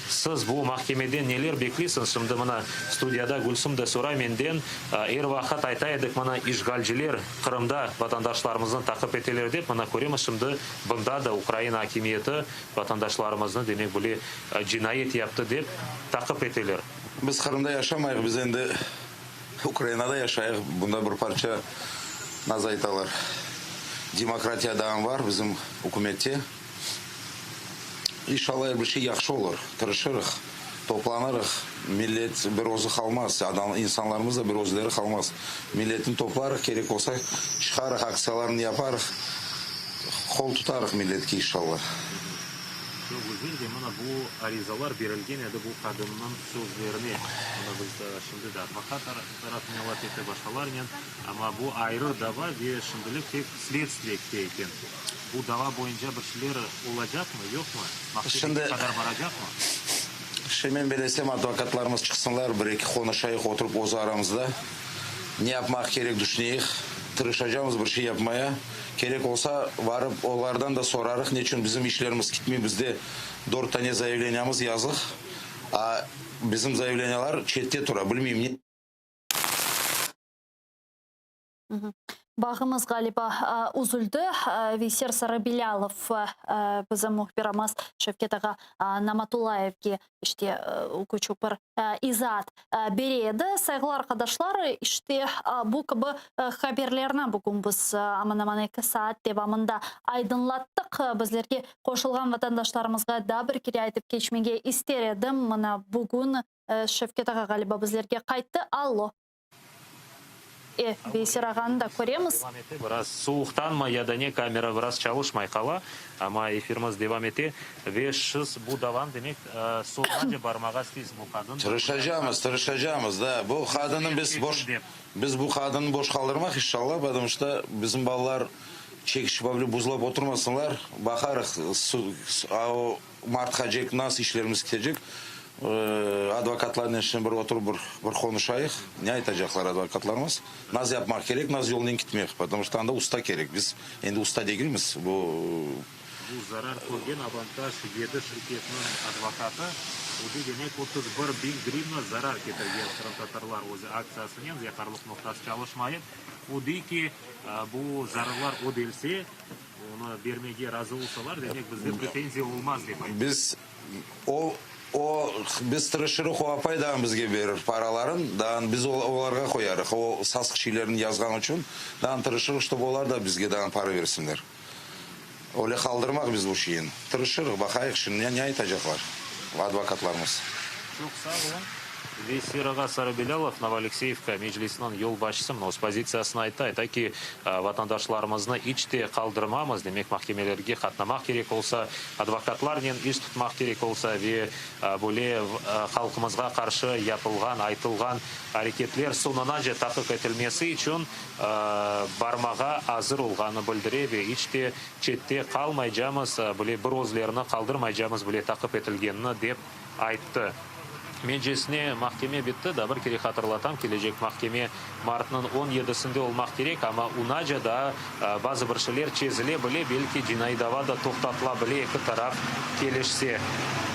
Siz bu mahkemeden neler bekleysiñiz? Şimdi mına studiyada Gülsüm de soray menden, er vaqıt ayta edik, mına işğalciler Qırımda vatandaşlarımıznı taqip eteler dep, mına köremiz şimdi bunda da Ukraina akimiyeti vatandaşlarımıznı, demek, böyle cinayet yaptı dep taqip eteler. Biz Qırımda yaşamayıq, biz endi Ukrainada yaşayıq, bunda bir parça naz aytalar, demokratiya daa var bizim ükümette. İnşallah er bir şey yahşı olur, tırışırıq, toplanırıq, millet bir özü qalmaz, adam, insanlarımız da bir özleri qalmaz. Milletni toplarıq, kerek olsa, çıqarıq, aktsiyalarnı yaparıq, qol tutarıq milletke inşallah. Çoq güzel ve mına bu arizalar berilgen edi bu qadınnıñ sözlerine. Mına biz şimdi de advokat tarafınen laf etti, başqalarnen, amma bu ayrı dava ve şimdilik tek sledstviye kete eken. Bu dava boyunca bir şeyler olacaqmı, yoqmı? Mahkemege qadar baracaqmı? Şimdi men belesem, advokatlarımız çıqsınlar, bir-eki qonuşayıq oturıp öz aramızda. Ne yapmaq kerek düşüneyik. Tırışacamız bir şey yapmaya. Kerek olsa, varıp olardan da sorarıq, neçün bizim işlerimiz kitmey, bizde dört tane zayavleniyamız yazıq, a bizim zayavleniyalar çette tura, bilmeyim ne. Bağımız, ğaliba, üzüldi. Veyser Sarıbilâlov, bizim mühbirimiz Şevket ağa Namatullayevge işte küçük bir izaat bere edi. Sayğılı arqadaşlar, işte bu kibi haberlerni bugün biz aman-aman eki saat devamında aydınlattıq. Bizlerge qoşulğan vatandaşlarımızğa daa bir kere aytıp keçmege ister edim, mına bugün Şevket ağa, ğaliba, bizlerge qayttı. Allo. E, Veysir ağanı da köremiz. Devam ete, biraz suvuqtanmı ya da ne, kamera biraz çalışmay qala, amma efirimiz devam ete. Ve şiz bu davanı, demek, soñunace barmağa isteysiz, bu qadın. Tırışacamız, tırışacamız, da. Bu qadını biz boş, biz bu qadını boş qaldırmaq inşallah, потому что bizim balalar çekişip öyle buzlap oturmasınlar, baqarıq, o Martqacek nasıl işlerimiz ketecek, advokatlarnen şimdi bir oturıp bir bir qonuşayıq, ne aytacaqlar advokatlarımız, naz yapmaq kerek, naz yolnen kitmek, потому что anda usta kerek, biz endi usta degilmiz, bu. Bu zarar körgen Avantaj yedi şirketiniñ advokatı, o demek 31 biñ grivna zarar ketirgen qırımtatarlar özü aktsiyasınen yaqarlıq noqtası çalışmayıp, o dey ki, bu zararlar ödelse, Onı bermege razı olsalar, demek bizde pretenziya olmaz, dep ayttı. Biz o, o, biz tırışırıq, o apay daa bizge berir paraların, daa biz olarğa qoyarıq, o sasıq şeylerni yazğan içün, daa tırışırıq, ştob olar da bizge daa para bersinler. Öyle qaldırmaq biz bu şeyni. Tırışırıq, baqayıq şimdi ne aytacaqlar advokatlarımız. Çoq sağ oluñ. Veysir ağa Sarıbilâlov, Novoalekseyevka meclisiniñ yolbaşçısı, mına öz pozitsiyasını ayttı, ayta ki, vatandaşlarımıznı iç te qaldırmamız, demek mahkemelerge qatnamaq kerek olsa, advokatlarnen iş tutmaq kerek olsa ve böyle halqımızğa qarşı yapılğan, aytılğan areketler soñunace taqiq etilmesi içün barmağa azır olğanını bildire ve iç te çette qalmaycamız, bile bir özlerini qaldırmaycamız bile taqip etilgenini dep ayttı. Mencesine, mahkeme bitti, daa bir kere hatırlatam, kelecek mahkeme martnıñ on yedisinde olmaq kerek, amma unaca daa bazı bir şeyler çezile bile, belki cinaiy dava da toqtatıla bile, eki taraf kelişse.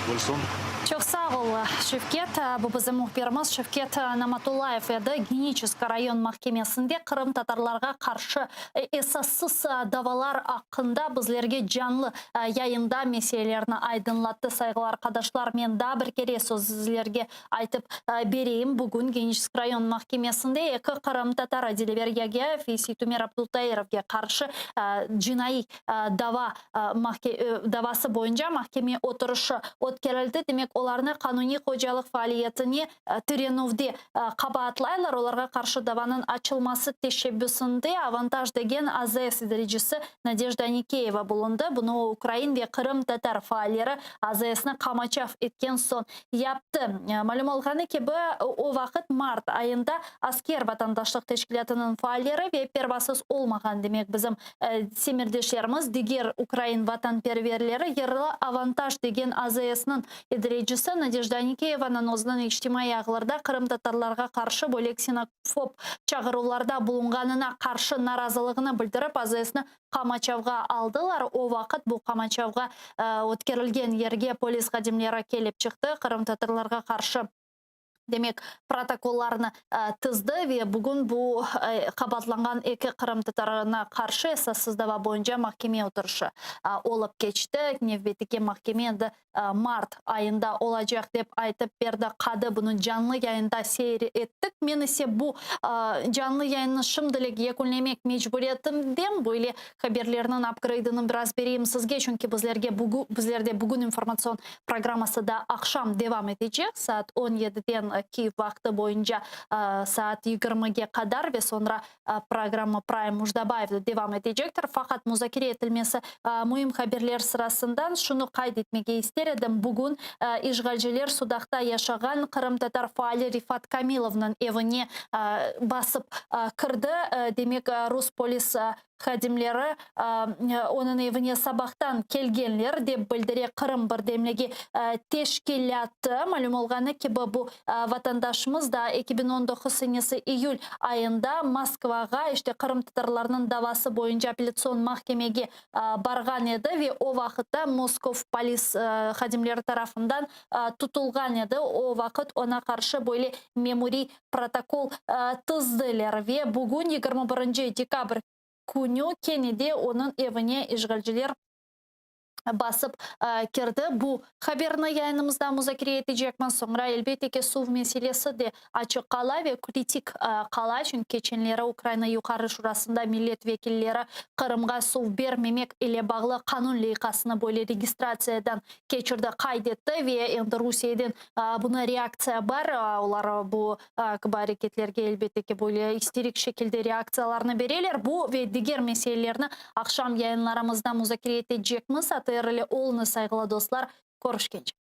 Gülsum. Çoq sağ ol, Şevket. Bu bizim mühbirimiz Şevket Namatullayev edi. Geniçesk rayon mahkemesinde qırımtatarlarğa qarşı esassız davalar aqqında bizlerge canlı yayında meselelerni aydınlattı. Sayğılı arqadaşlar, men daa bir kere sözlerge aytıp bereyim, bugün Geniçesk rayon mahkemesinde eki qırımtatarı Dilever Yagyayev ve Seytumer Abdultairovge qarşı cinaiy dava davası boyunca mahkeme oturışı ötkerildi. Demek, olarnı. qanuniy hocalıq faaliyetine tirenüvde qabaatlaylar. Olarğa qarşı davanıñ açılması teşebbüsinde Avantaj degen AZS idarecisi Nadejda Anikeyeva bulundı. Bunı o, ukrain ve qırımtatar faalleri AZSni qamaçav etken soñ yaptı. Malüm olğanı kibi, o vaqıt mart ayında Asker vatandaşlıq teşkilâtınıñ faalleri ve pervasız olmağan, demek, bizim semerdeşlerimiz, diger ukrain vatanperverleri yerli Avantaj degen AZSniñ idarecisi Nadejda Anikeyevanıñ özüniñ içtimaiy ağlarda qırımtatarlarğa qarşı böyle ksenofob çağıruvlarda bulunğanına qarşı narazılığını bildirip, AZSni qamaçavğa aldılar. O vaqıt bu qamaçavğa ötkerilgen yerge polis hadimleri kelip çıqtı, qırımtatarlarğa qarşı, demek, protokollarnı tizdi ve bugün bu qabaatlanğan eki qırımtatarına qarşı esassız dava boyunca mahkeme oturışı olıp keçti. Nevbetteki mahkeme endi mart ayında olacaq, dep aytıp berdi qadı. Bunı canlı yayında seyir ettik. Men ise bu canlı yayınnı şimdilik yekünlemek mecburiyetindem. Böyle haberlerniñ upgrade'ini biraz bereyim sizge, çünki bizlerge bizlerde bugün informatsion programması da aqşam devam etecek, saat on yediden Kiyev vaqtı boyunca saat yigirmige qadar ve soñra programma Prime Mujdabayevde devam etecektir. Faqat muzakere etilmesi müim haberler sırasından şunı qayd etmege ister edim, bugün işğalciler Sudaqta yaşağan qırımtatar faali Rifat Kamilovnıñ evine basıp kirdi. Demek, rus polis hadimleri onıñ evine sabahtan kelgenler, dep bildire Qırım birdemligi teşkilâtı. Malüm olğanı kibi, bu vatandaşımız daa 2019 senesi iyül ayında Moskvağa, işte qırımtatarlarnıñ davası boyunca apellâtsion mahkemege barğan edi ve o vaqıtta Moskov polis hadimleri tarafından tutulğan edi. O vaqıt oña qarşı böyle memuriy protokol tizdiler ve bugün, 21 dekabr künü, kene de onıñ evine işğalciler basıp kirdi. Bu haberni yayınımızda muzakere etecekmiz. Soñra, elbette ki, suv meselesi de açıq qala ve kritik qala, çünki keçenleri Ukraina Yuqarı Şurasında millet vekilleri Qırımğa suv bermemek ile bağlı qanun leyhasını böyle registratsiyadan keçirdi, qayd etti ve endi Rusiyeden Buna reaktsiya bar, olar bu kibi areketlerge, elbette ki, böyle isterik şekilde reaktsiyalarnı bereler. Bu ve diger meselelerni aqşam yayınlarımızda muzakere etecekmiz. ATR ile oluñız, sayğılı dostlar, körüşkence.